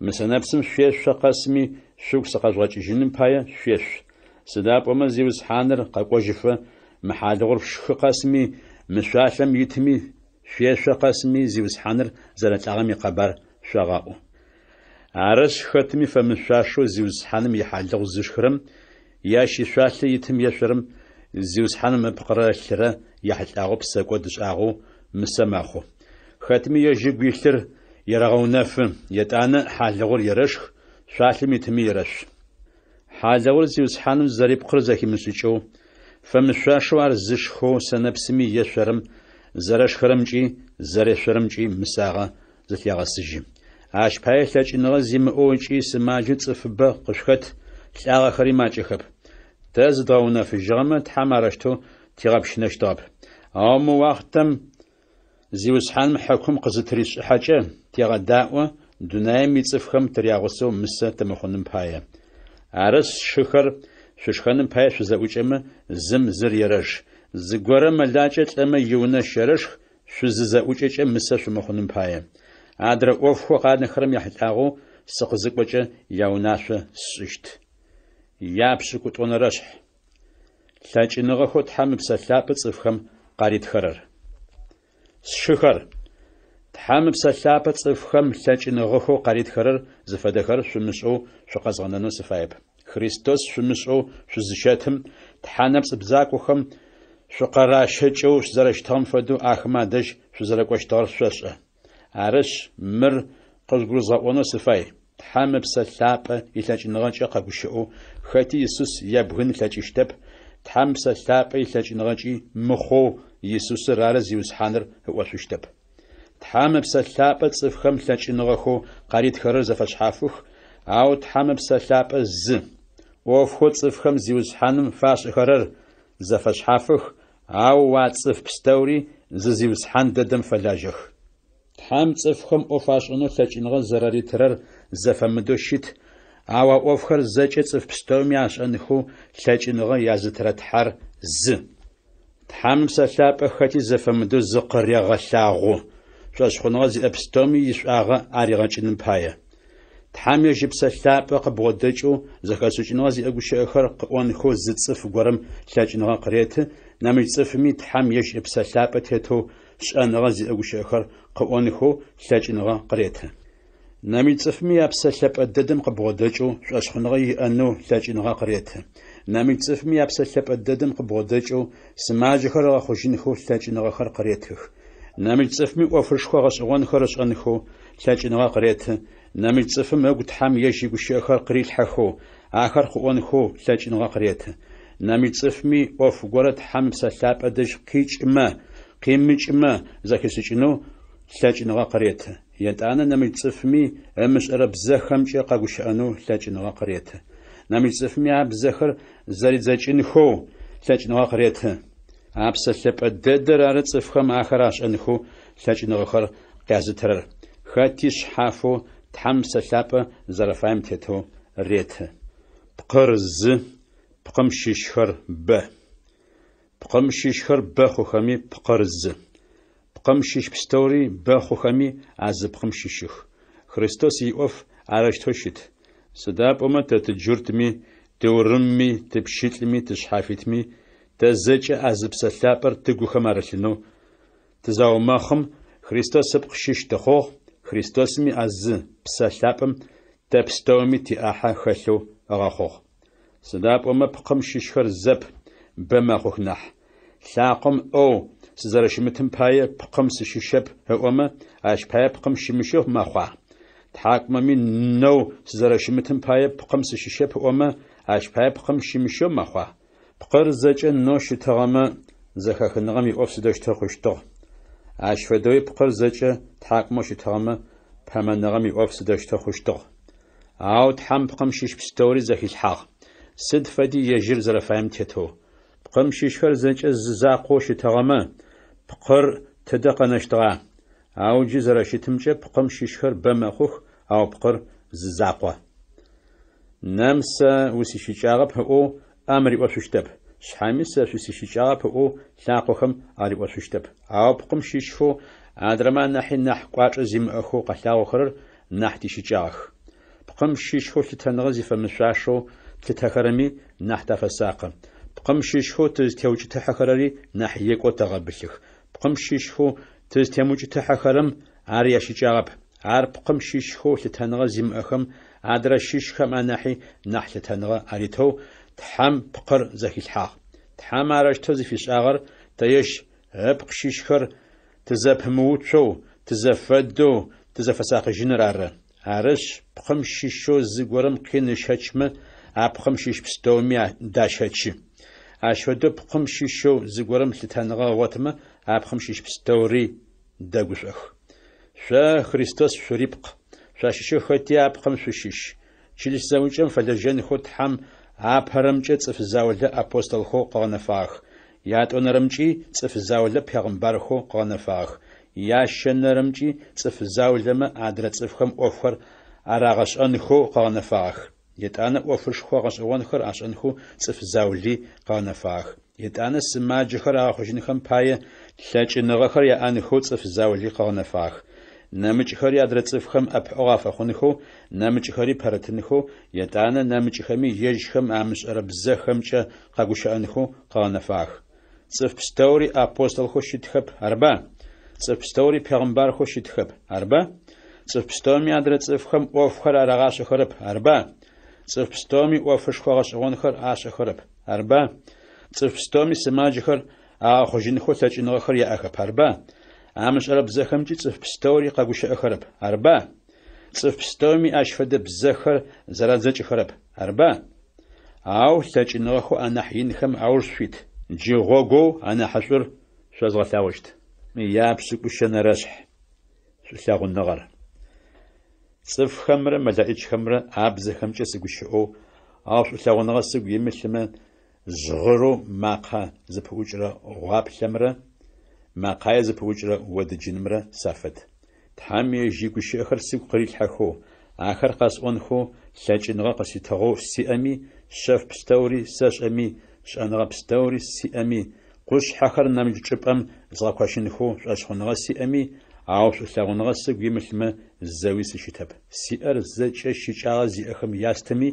Мы сэнэпсым шъуешъо къэсми, шъугу сыкъэжъугъэкӏыжьыным пае шъуешъу. Сыда пӏомэ Зиусхьаныр къэкӏожьыфэ, мы хьалыгъур шъушхы къэсми, мы шъуалъэм итми шъуешъо къэсми Зиусхьаныр зэрэлӏагъэм икъэбар шъогъэӏу. Арышъ, хэтми фэмышъуашэу Зиусхьаным ихьалыгъу зышхырэм е ащ ишъуалъэ итым ешъорэм Зиусхьаным ыпкъырэ ылъырэ яхьылӏагъэу псэкӏод ышӏагъэу мысэ мэхъу. Хэтми ежь ыгу илъыр ерэгъэунэфы, етӏанэ хьалыгъур ерэшх, шъуалъэм итыми ерэшъу. Хьалыгъур Зиусхьаным зэрипкъыр зэхимышӏыкӏэу, фэмышъуашэу ар зышхэу сэнэпсыми ешъорэм зэрэшхырэмкӏи зэрешъорэмкӏи мысагъэ зылъегъэсыжьы. Ащ пае лъэкӏыныгъэ зимыӏэу ыкӏи сымаджэу цӏыфыбэ къышъухэт, лӏагъэхэри макӏэхэп. Тэ зыдгъэунэфыжьыгъэмэ, Тхьэм арэущтэу тигъэпщынэщтыгъэп. Ау мы уахътэм Зиусхьаным хьыкум къызытыришӏыхьэкӏэ, тегъэдаӏо, дунаим ицӏыфхэм тырягъусэу мысэ тымыхъуным пае. Арышъ, сшыхэр, шъушхэным пае шъузэӏукӏэмэ, зым зыр ерэж. Зыгорэ мэлакӏэ лӏэмэ, иунэ щэрэшх, шъузызэӏукӏэкӏэ мысэ шъумыхъуным пае. Адрэ ӏофхэу къанэхэрэм яхьылӏагъэу сыкъызыкӏокӏэ яунашъо сшӏыщт. Япшӏыкӏутӏонэрэшъхь. Лъэкӏыныгъэхэу Тхьэм Ыпсэ Лъапӏэ цӏыфхэм къаритхэрэр. Сшыхэр, Тхьэм Ыпсэ Лъапӏэ цӏыфхэм лъэкӏыныгъэхэу къаритхэрэр зыфэдэхэр шъумышӏэу шъукъэзгъэнэнэу сыфаеп. Христос шъумышӏэу шъузыщэтым, тхьэ нэпцӏ бзакохэм шъукъыращэкӏэу зэрэщытыгъэм фэдэу ахэмэ адэжь шъузэрэкӏощтыгъэр шъошӏэ. Арышъ, мыр къыжъугурызгъэӏонэу сыфай, Тхьэм Ыпсэ Лъапӏэ илъэкӏыныгъэкӏэ къэгущыӏэу хэти Исус ебгын ылъэкӏыщтэп, Тхьэм Ыпсэ Лъапӏэ илъэкӏыныгъэкӏи мыхъоу Исусыр ары Зиусхьаныр ыӏошъущтэп. Тхьэм Ыпсэ Лъапӏэ цӏыфхэм лъэкӏыныгъэхэу къаритхэрэр зэфэшъхьафых, ау Тхьэм Ыпсэ Лъапӏэ зы. ӏофхэу цӏыфхэм Зиусхьаным фашӏэхэрэр зэфэшъхьафых, ау а цӏыф пстэури зы Зиусхьан дэдэм фэлажьэх. Тхьэм цӏыфхэм ӏоф ашӏэнэу лъэкӏыныгъэ зэраритырэр зэфэмыдэу щыт, ау а ӏофхэр зэкӏэ цӏыф пстэуми ашӏэнхэу лъэкӏыныгъэ язытырэ Тхьэр зы. Тхьэм Ыпсэ Лъапӏэ хэти зэфэмыдэу зыкъырегъэлъагъу, шӏошъхъуныгъэ зиӏэ пстэуми ишӏуагъэ аригъэкӏыным пае. Тхьэм ежь Ыпсэ Лъапӏэ къыбгъодэкӏэу зэхэшӏыкӏыныгъэ зиӏэ гущыӏэхэр къыӏонхэу зы цӏыф горэм лъэкӏыныгъэ къыреты, нэмыкӏ цӏыфми Тхьэм ежь Ыпсэ Лъапӏэ тетэу шӏэныгъэ зиӏэ гущыӏэхэр къыӏонхэу лъэкӏыныгъэ къыреты. Нэмыкӏ цӏыфми а Псэ Лъэпӏэ дэдэм къыбгъодэкӏэу шӏошъхъуныгъэ иӏэнэу лъэкӏыныгъэ къыреты. Нэмыкӏ цӏыфми а Псэ Лъэпӏэ дэдэм къыбгъодэкӏэу сымаджэхэр ыгъэхъужьынхэу лъэкӏыныгъэхэр къыретых. Нэмыкӏ цӏыфми ӏофышхо гъэшӏэгъонхэр ышӏэнхэу лъэкӏыныгъэ къыреты, нэмыкӏ цӏыфым ыгу Тхьэм ежь игущыӏэхэр къырилъхьэхэу, ахэр къыӏонхэу лъэкӏыныгъэ къыреты. Нэмыкӏ цӏыфми ӏоф горэ Тхьэм Ыпсэ Лъапӏэ дэжь къикӏымэ, къимыкӏымэ зэхишӏыкӏынэу лъэкӏыныгъэ къыреты. Етӏанэ нэмыкӏ цӏыфми ымышӏэрэ бзэхэмкӏэ къэгущыӏэнэу лъэкӏыныгъэ къыреты. Нэмыкӏ цӏыфми а бзэхэр зэридзэкӏынхэу лъэкӏыныгъэ къыреты. А Псэ Лъэпӏэ дэдэр ары цӏыфхэм ахэр ашӏэнхэу лъэкӏыныгъэхэр къязытырэр, хэти шъхьафэу Тхьэм Псэ Лъапӏэ зэрэфаем тетэу реты. Пкъыр зы, пкъым щыщхэр бэ. Пкъым щыщхэр бэ хъухэми, пкъыр зы. Пкъым щыщ пстэури бэ хъухэми, а зы пкъым щыщых. Христос иӏоф арэущтэу щыт. Сыда пӏомэ тэ тыджуртми, тыурымми, тыпщылӏми, тышъхьафитми, тэ зэкӏэ а зы Псэ Лъапӏэр тыгухэм арылъынэу тызаумэхъым, Христос ыпкъ щыщ тыхъугъ, Христосми а зы Псэ Лъапӏэм тэ пстэуми тиӏахьэ хэлъэу ыгъэхъугъ. Сыда пӏомэ пкъым щыщхэр зэп, бэ мэхъух нахь. Лъакъом ӏэу сызэрэщымытым пае пкъым сыщыщэп ыӏомэ, ащ пае пкъым щымыщэу мэхъуа? Тхьакӏумэми нэу сызэрэщымытым пае пкъым сыщыщэп ыӏомэ, ащ пае пкъым щымыщэу мэхъуа? Пкъыр зэкӏэ нэу щытыгъэмэ, зэхэхыныгъэм иӏоф сыдэущтэу хъущтыгъ? Ащ фэдэуи пкъыр зэкӏэ тхьакӏумэу щытыгъэмэ, пэмэныгъэм иӏоф сыдэущтэу хъущтыгъ? Ау Тхьэм пкъым щыщ пстэури зэхилъхьагъ, сыд фэди ежьыр зэрэфаем тетэу. Пкъым щыщхэр зэкӏэ зы закъоу щытыгъэмэ, пкъыр тыдэ къэнэщтыгъа? Ау джы зэрэщытымкӏэ пкъым щыщхэр бэ мэхъух, ау пкъыр зы закъо. Нэм сэ усищыкӏагъэп ыӏоу ӏэм риӏошъущтэп, шъхьэми сэ шъусищыкӏагъэп ыӏоу лъакъохэм ариӏошъущтэп. Ау пкъым щыщхэу адрэмэ анахьи нахь кӏуачӏэ зимыӏэхэу къэлъагъохэрэр нахь тищыкӏагъэх. Пкъым щыщхэу лъытэныгъэ зифэмышъуашэу тлъытэхэрэми нахь тафэсакъы. Пкъым щыщхэу тызтеукӏытыхьэхэрэри нахь екӏоу тэгъэбылъых. Пкъым щыщхэу тызтемыукӏытыхьэхэрэм ар ящыкӏагъэп. Ар пкъым щыщхэу лъытэныгъэ зимыӏэхэм адрэ щыщхэм анахьи нахь лъытэныгъэ аритэу Тхьэм пкъыр зэхилъхьагъ. Тхьэм арэущтэу зыфишӏагъэр тэ ежь ыпкъ щыщхэр тызэпымыуцоу, тызэфэдэу тызэфэсакъыжьыныр ары. Арышъ, пкъым щыщэу зыгорэм къин ыщэчмэ, а пкъым щыщ пстэуми дащэчы. Ащ фэдэу пкъым щыщэу зыгорэм лъытэныгъэ ыгъотмэ, а пкъым щыщ пстэури дэгушӏох. Шъо Христос шъурипкъ, шъуащыщэу хэти а пкъым шъущыщ. Чылыс зэӏукӏэм фэлэжьэнхэу Тхьэм апэрэмкӏэ цӏыф заулэ апостолхэу къыгъэнэфагъэх. Ятӏонэрэмкӏи цӏыф заулэ пегъымбархэу къыгъэнэфагъэх. Ящэнэрэмкӏи цӏыф заулэмэ адрэ цӏыфхэм ӏофхэр арагъэшӏэнхэу къыгъэнэфагъэх. Етӏанэ ӏофышхо гъэшӏэгъонхэр ашӏэнхэу цӏыф заули къыгъэнэфагъэх. Етӏанэ сымаджэхэр агъэхъужьынхэм пае, лъэкӏыныгъэхэр яӏэнхэу цӏыф заули къыгъэнэфагъэх. Нэмыкӏхэри адрэ цӏыфхэм ӏэпыӏэгъу афэхъунхэу, нэмыкӏхэри пэрытынхэу, етӏанэ нэмыкӏхэми ежьхэм амышӏэрэ бзэхэмкӏэ къэгущыӏэнхэу къыгъэнэфагъэх. Цӏыф пстэури апостолхэу щытхэп, арба? Цӏыф пстэури пегъымбархэу щытхэп, арба? Цӏыф пстэуми адрэ цӏыфхэм ӏофхэр арагъашӏэхэрэп, арба? Цӏыф пстэуми ӏофышхо гъэшӏэгъонхэр ашӏэхэрэп, арба? Цӏыф пстэуми сымаджэхэр агъэхъужьынхэу лъэкӏыныгъэхэр яӏэхэп, арба? Амышӏэрэ бзэхэмкӏи цӏыф пстэури къэгущыӏэхэрэп, арба? Цӏыф пстэуми ащ фэдэ бзэхэр зэрадзэкӏыхэрэп, арба? Ау лъэкӏыныгъэхэу анахь инхэм ауж шъуит. Джы гъогоу анахьышӏур шъозгъэлъэгъущт. Япшӏыкӏущэнэрэшъхь. Шӏулъэгъуныгъэр. Цӏыфхэмрэ мэлэӏичхэмрэ абзэхэмкӏэ сыгущыӏэу, ау шӏулъэгъуныгъэ сыгу имылъымэ, жъгъырэу макъэ зыпыӏукӏырэ гъуаплъэмрэ мэкъае зыпыӏукӏырэ одыджынымрэ сафэд. Тхьэм ежь игущыӏэхэр сыгу къырилъхьэхэу, ахэр къэсӏонхэу лъэкӏыныгъэ къыситыгъэу сиӏэми, шъэф пстэури сэшӏэми, шӏэныгъэ пстэури сиӏэми, къушъхьэхэр нэмыкӏ чӏыпӏэм згъэкощынхэу шӏошъхъуныгъэ сиӏэми, ау шӏулъэгъуныгъэ сыгу имылъмэ, зэуи сыщытэп. Сиӏэр зэкӏэ щыкӏагъэ зиӏэхэм ястыми,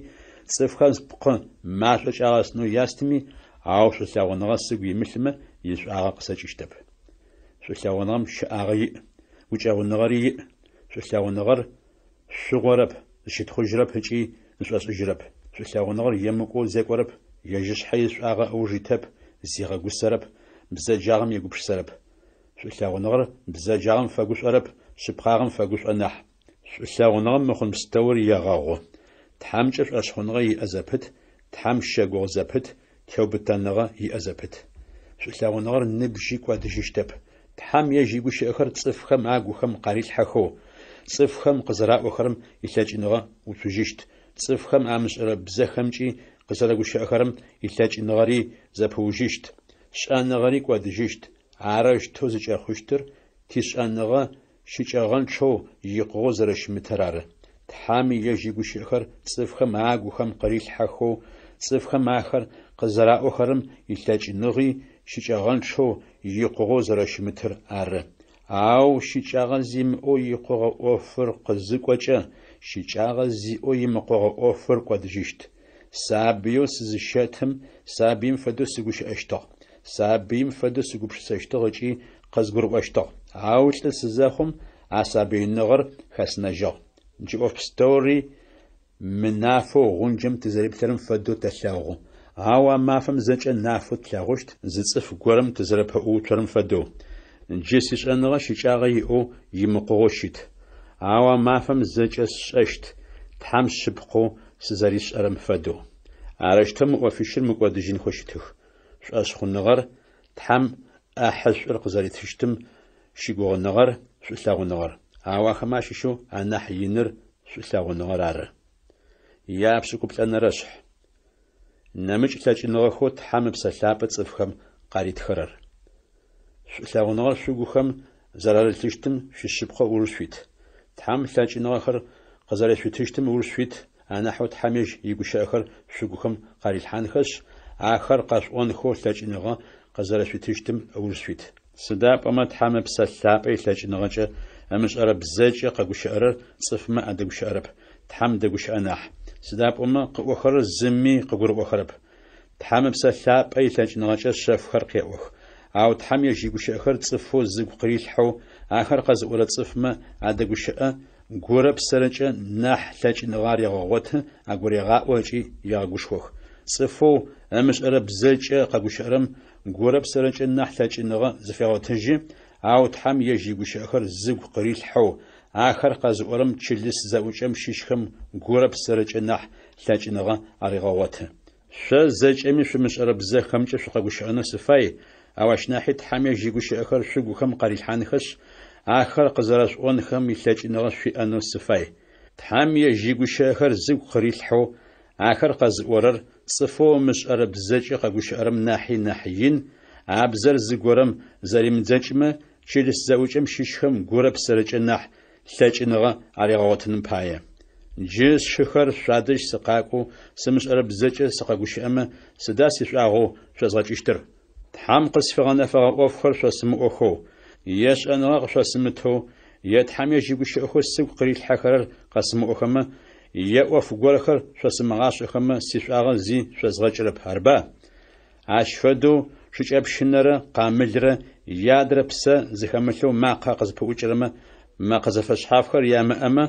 цӏыфхэм спкъы машӏо кӏагъэсынэу ястыми, ау шӏулъэгъуныгъэ сыгу имылъмэ, ишӏуагъэ къысэкӏыщтэп. Шӏулъэгъуныгъэм щэӏагъэ иӏ, гукӏэгъуныгъэри иӏ. Шӏулъэгъуныгъэр шъугъорэп, зыщытхъужьырэп ыкӏи зышӏошӏыжьырэп. Шӏулъэгъуныгъэр емыкӏоу зекӏорэп, ежь ышъхьэ ишӏуагъэ ыуж итэп, зигъэгусэрэп, бзэджагъэм егупшысэрэп. Шӏулъэгъуныгъэр бзэджагъэм фэгушӏорэп, шъыпкъагъэм фэгушӏо нахь. Шӏулъэгъуныгъэм мыхъун пстэур егъэгъу. Тхьэмкӏэ шӏошъхъуныгъэ иӏэ зэпыт, Тхьэм щэгугъы зэпыт, теубытэныгъэ иӏэ зэпыт. Шӏулъэгъуныгъэр ныбжьи кӏодыжьыщтэп. Тхьэм ежь игущыӏэхэр цӏыфхэм агухэм къарилъхьэхэу, цӏыфхэм къызэраӏохэрэм илъэкӏыныгъэ уцужьыщт, цӏыфхэм амышӏэрэ бзэхэмкӏи къызэрэгущыӏэхэрэм илъэкӏыныгъэри зэпыужьыщт, шӏэныгъэри кӏодыжьыщт. Арэущтэу зыкӏэхъущтыр тишӏэныгъэ щыкӏэгъэнчъэу, икъугъэу зэрэщымытыр ары. Тхьэм ежь игущыӏэхэр цӏыфхэм агухэм къырилъхьэхэу, цӏыфхэм ахэр къызэраӏохэрэм илъэкӏыныгъи щыкӏэгъэнчъэу, икъугъэу зэрэщымытыр ары. Ау щыкӏагъэ зимыӏэу икъугъэ ӏофыр къызыкӏокӏэ, щыкӏагъэ зиӏэу имыкъугъэ ӏофыр кӏодыжьыщт. Сабыеу сызыщэтым сабыим фэдэу сыгущыӏэщтыгъ, сабыим фэдэу сыгупшысэщтыгъ ыкӏи къызгурыӏощтыгъ. Ау лӏы сызэхъум, а сабыиныгъэр хэсынэжьыгъ. Джы ӏоф пстэури мынафэу гъунджэм тызэриплъэрэм фэдэу тэлъэгъу. Ау а мафэм зэкӏэ нафэу тлъэгъущт, зы цӏыф горэм тызэрэпэӏууцорэм фэдэу. Джы сишӏэныгъэ щыкӏагъэ иӏэу, имыкъугъэу щыт. Ау а мафэм зэкӏэ сшӏэщт, Тхьэм шъыпкъэу сызэришӏэрэм фэдэу. Арэущтэу мы ӏофищыр мыкӏодыжьынхэу щытых. Шӏошъхъуныгъэр, Тхьэм ӏэхьышӏур къызэритыщтым щыгугъыныгъэр, шӏулъэгъуныгъэр. Ау ахэмэ ащыщэу анахь иныр шӏулъэгъуныгъэр ары. Япшӏыкӏуплӏэнэрэшъхь. Нэмыкӏ лъэкӏыныгъэхэу Тхьэм Ыпсэ Лъапӏэ цӏыфхэм къаритхэрэр. Шӏулъэгъуныгъэр шъугухэм зэрарылъыщтым шъуишъыпкъэу ыуж шъуит. Тхьэм лъэкӏыныгъэхэр къызэрешъутыщтым ыуж шъуит, анахьэу Тхьэм ежь игущыӏэхэр шъугухэм къарилъхьанхэшъ, ахэр къэшъуӏонхэу лъэкӏыныгъэ къызэрэшъуитыщтым ыуж шъуит. Сыда пӏомэ Тхьэм Ыпсэ Лъапӏэ илъэкӏыныгъэкӏэ ымышӏэрэ бзэкӏэ къэгущыӏэрэр цӏыфмэ адэгущыӏэрэп, Тхьэм дэгущыӏэ нахь. Сыда пӏомэ къыӏохэрэр зыми къыгурыӏохэрэп. Тхьэм Ыпсэ Лъапӏэ илъэкӏыныгъэкӏэ шъэфхэр къеӏох. Ау Тхьэм ежь игущыӏэхэр цӏыфэу зыгу къырилъхьэу, ахэр къэзыӏорэ цӏыфмэ адэгущыӏэ, гурэ псэрэкӏэ нахь лъэкӏыныгъэ арегъэгъоты, агурегъаӏо ыкӏи егъэгушхох. Цӏыфэу ымышӏэрэ бзэкӏэ къэгущыӏэрэм гурэ псэрэкӏэ нахь лъэкӏыныгъэ зыфегъотыжьы, ау Тхьэм ежь игущыӏэхэр зыгу къырилъхьэу, ахэр къэзыӏорэм чылыс зэӏукӏэм щыщхэм гурэ псэрэкӏэ нахь лъэкӏыныгъэ арегъэгъоты. Шъо зэкӏэми шъумышӏэрэ бзэхэмкӏэ шъукъэгущыӏэнэу сыфай, ау ащ нахьи Тхьэм ежь игущыӏэхэр шъугухэм къарилъхьанхэшъ, ахэр къызэрэшъуӏонхэм илъэкӏыныгъэ шъуиӏэнэу сыфай. Тхьэм ежь игущыӏэхэр зыгу къырилъхьэу, ахэр къэзыӏорэр цӏыфэу ымышӏэрэ бзэкӏэ къэгущыӏэрэм нахьи нахь ин, А бзэр зыгорэм зэримыдзэкӏымэ, чылыс зэӏукӏэм щыщхэм гурэ псэрэкӏэ нахь лъэкӏыныгъэ аригъэгъотыным пае. Джы, сшыхэр, шъуадэжь сыкъакӏоу сымышӏэрэ бзэкӏэ сыкъэгущыӏэмэ, сыда сишӏуагъэу шъозгъэкӏыщтыр? Тхьэм къысфигъэнэфэгъэ ӏофхэр шъосымыӏохэу, е шӏэныгъэ къышъосымытэу, е Тхьэм ежь игущыӏэхэу сыгу къырилъхьэхэрэр къэсымыӏохэмэ, е ӏоф горэхэр шъосымыгъашӏэхэмэ, сишӏуагъэ зи шъозгъэкӏырэп, арба? Ащ фэдэу шыкӏэпщынэрэ къамылрэ е адрэ псэ зыхэмылъэу макъэ къызпыӏукӏырэмэ мэкъэ зэфэшъхьафхэр ямыӏэмэ,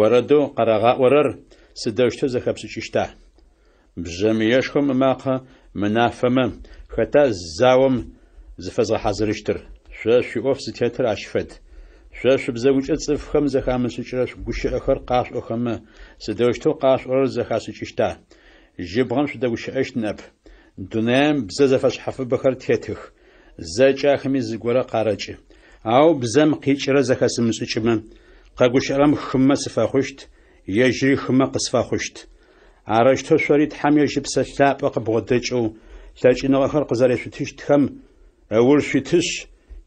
орэдэу къарагъаӏорэр сыдэущтэу зэхэпшӏыкӏыщта? Бжъэмыешхом ымакъэ мынафэмэ, хэта заом зыфэзгъэхьазырыщтыр? Шъо шъуиӏоф зытетыр ащ фэд. Шъо шъубзэгукӏэ цӏыфхэм зэхамышӏыкӏырэ гущыӏэхэр къашъуӏохэмэ, сыдэущтэу къашъуӏорэр зэхашӏыкӏыщта? Жьыбгъэм шъудэгущыӏэщт ныӏэп. Дунаим бзэ зэфэшъхьафыбэхэр тетых, зэкӏэ ахэми зыгорэ къарэкӏы. Ау бзэм къикӏырэр зэхэсымышӏыкӏымэ, къэгущыӏэрэм хымэ сыфэхъущт, ежьыри хымэ къысфэхъущт. Арэущтэу шъори Тхьэм ежь Ыпсэ Лъапӏэ къыбгъодэкӏэу лъэкӏыныгъэхэр къызэрешъутыщтхэм ыуж шъуитышъ,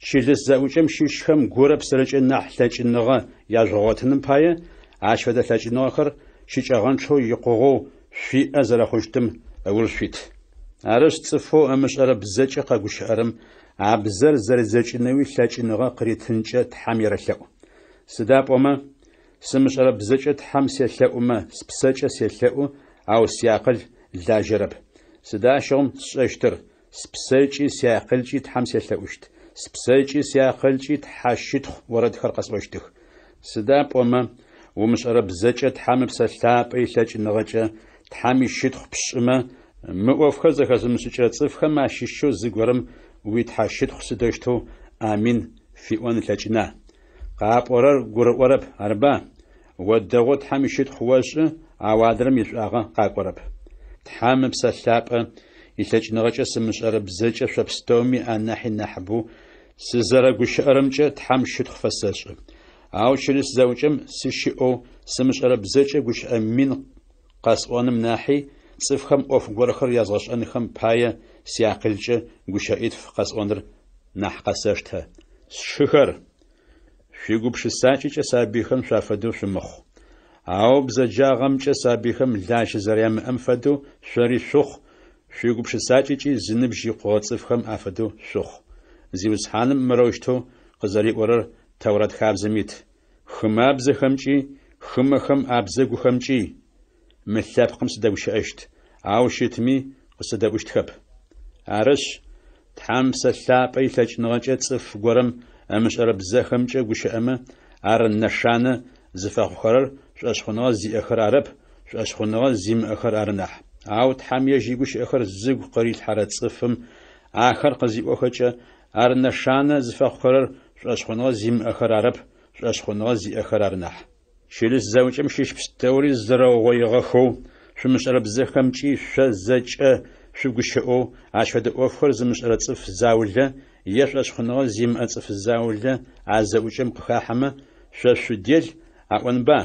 чылыс зэӏукӏэм щыщхэм гурэ псэрэкӏэ нахь лъэкӏыныгъэ яжъугъэгъотыным пае, ащ фэдэ лъэкӏыныгъэхэр щыкӏэгъэнчъэу икъугъэу шъуиӏэ зэрэхъущтым ыуж шъуит. Арышъ, цӏыфэу ымышӏэрэ бзэкӏэ къэгущыӏэрэм а бзэр зэридзэкӏынэуи лъэкӏыныгъэ къыритынкӏэ Тхьэм ерэлъэӏу. Сыда пӏомэ, сымышӏэрэ бзэкӏэ Тхьэм селъэӏумэ, спсэкӏэ селъэӏу, ау сиакъыл лажьэрэп. Сыда ащыгъум сшӏэщтыр? Спсэкӏи сиакъылкӏи Тхьэм селъэӏущт, спсэкӏи сиакъылкӏи тхьэщытхъу орэдхэр къэсӏощтых. Сыда пӏомэ, умышӏэрэ бзэкӏэ Тхьэм Ыпсэ Лъапӏэ илъэкӏыныгъэкӏэ Тхьэм ищытхъу пшӏымэ, мы ӏофхэр зэхэзымышӏыкӏырэ цӏыфхэм ащыщэу зыгорэм уитхьэщытхъу сыдэущтэу Амин фиӏон ылъэкӏына? Къапӏорэр гурыӏорэп, арыба? О дэгъоу Тхьэм ищытхъу ошӏы, ау адрэм ишӏуагъэ къакӏорэп. Тхьэм Ыпсэ Лъапӏэ илъэкӏыныгъэкӏэ сымышӏэрэ бзэкӏэ шъо пстэуми анахьи нахьыбэу сызэрэгущыӏэрэмкӏэ Тхьэм щытхъу фэсэшӏы. Ау чылыс зэӏукӏэм сыщыӏэу сымышӏэрэ бзэкӏэ гущыӏэ мин къэсӏоным нахьи, цӏыфхэм ӏоф горэхэр язгъэшӏэнхэм пае сиакъылкӏэ гущыӏитф къэсӏоныр нахь къэсэштэ. Сшыхэр! Шъуигупшысакӏэкӏэ сабыйхэм шъуафэдэу шъумыхъу. Ау бзэджагъэмкӏэ сабыйхэм лажьэ зэрямыӏэм фэдэу шъори шъухъу, шъуигупшысакӏэкӏи зыныбжь икъугъэ цӏыфхэм афэдэу шъухъу. Зиусхьаным мырэущтэу къызэриӏорэр Тэурат хабзэм ит, Хымабзэхэмкӏи, хымэхэм абзэгухэмкӏи мы лъэпкъым сыдэгущыӏэщт, ау щытми къысэдэӏущтхэп. Арышъ, Тхьэм Псэ Лъапӏэ илъэкӏыныгъэкӏэ цӏыф горэм ымышӏэрэ бзэхэмкӏэ гущыӏэмэ, ар нэшанэ зыфэхъухэрэр шӏошъхъуныгъэ зиӏэхэр арэп, шӏошъхъуныгъэ зимыӏэхэр ары нахь. Ау Тхьэм ежь игущыӏэхэр зыгу къырилъхьэрэ цӏыфым ахэр къызиӏохэкӏэ, ар нэшанэ зыфэхъухэрэр шӏошъхъуныгъэ зимыӏэхэр арэп, шӏошъхъуныгъэ зиӏэхэр ары нахь. Чылыс зэӏукӏэм щыщ пстэури зэрэугъоигъэхэу, шъумышӏэрэ бзэхэмкӏи шъо зэкӏэ шъугущыӏэу, ащ фэдэ ӏофхэр зымышӏэрэ цӏыф заулэ е шӏошъхъуныгъэ зимыӏэ цӏыф заулэ а зэӏукӏэм къыхахьэмэ, шъо шъудел аӏонба?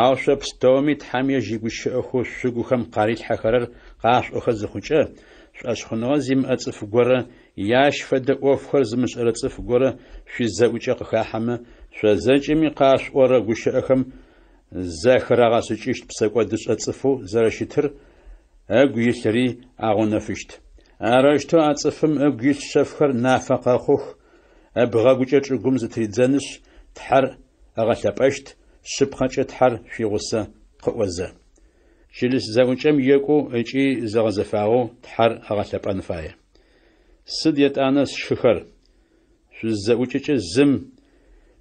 Ау шъо пстэуми Тхьэм ежь игущыӏэхэу шъугухэм къарилъхьэхэрэр къашъуӏохэ зыхъукӏэ, шӏошъхъуныгъэ зимыӏэ цӏыф горэ е ащ фэдэ ӏофхэр зымышӏэрэ цӏыф горэ шъуизэӏукӏэ къыхахьэмэ, шъо зэкӏэми къашъуӏорэ гущыӏэхэм зэхырагъэшӏыкӏыщт псэкӏодышӏэ цӏыфэу зэрэщытыр ыгу илъри агъэунэфыщт. Арэущтэу а цӏыфым ыгу илъ шъэфхэр нафэ къэхъух, ыбгъэгукӏэ чӏыгум зытыридзэнышъ, Тхьэр ыгъэлъэпӏэщт, шъыпкъэкӏэ Тхьэр шъуигъусэ къыӏозэ. Чылыс зэӏукӏэм екӏоу ыкӏи зэгъэзэфагъэу Тхьэр ыгъэлъэпӏэн фае. Сыд етӏанэ, сшыхэр? Шъузызэӏукӏэкӏэ зым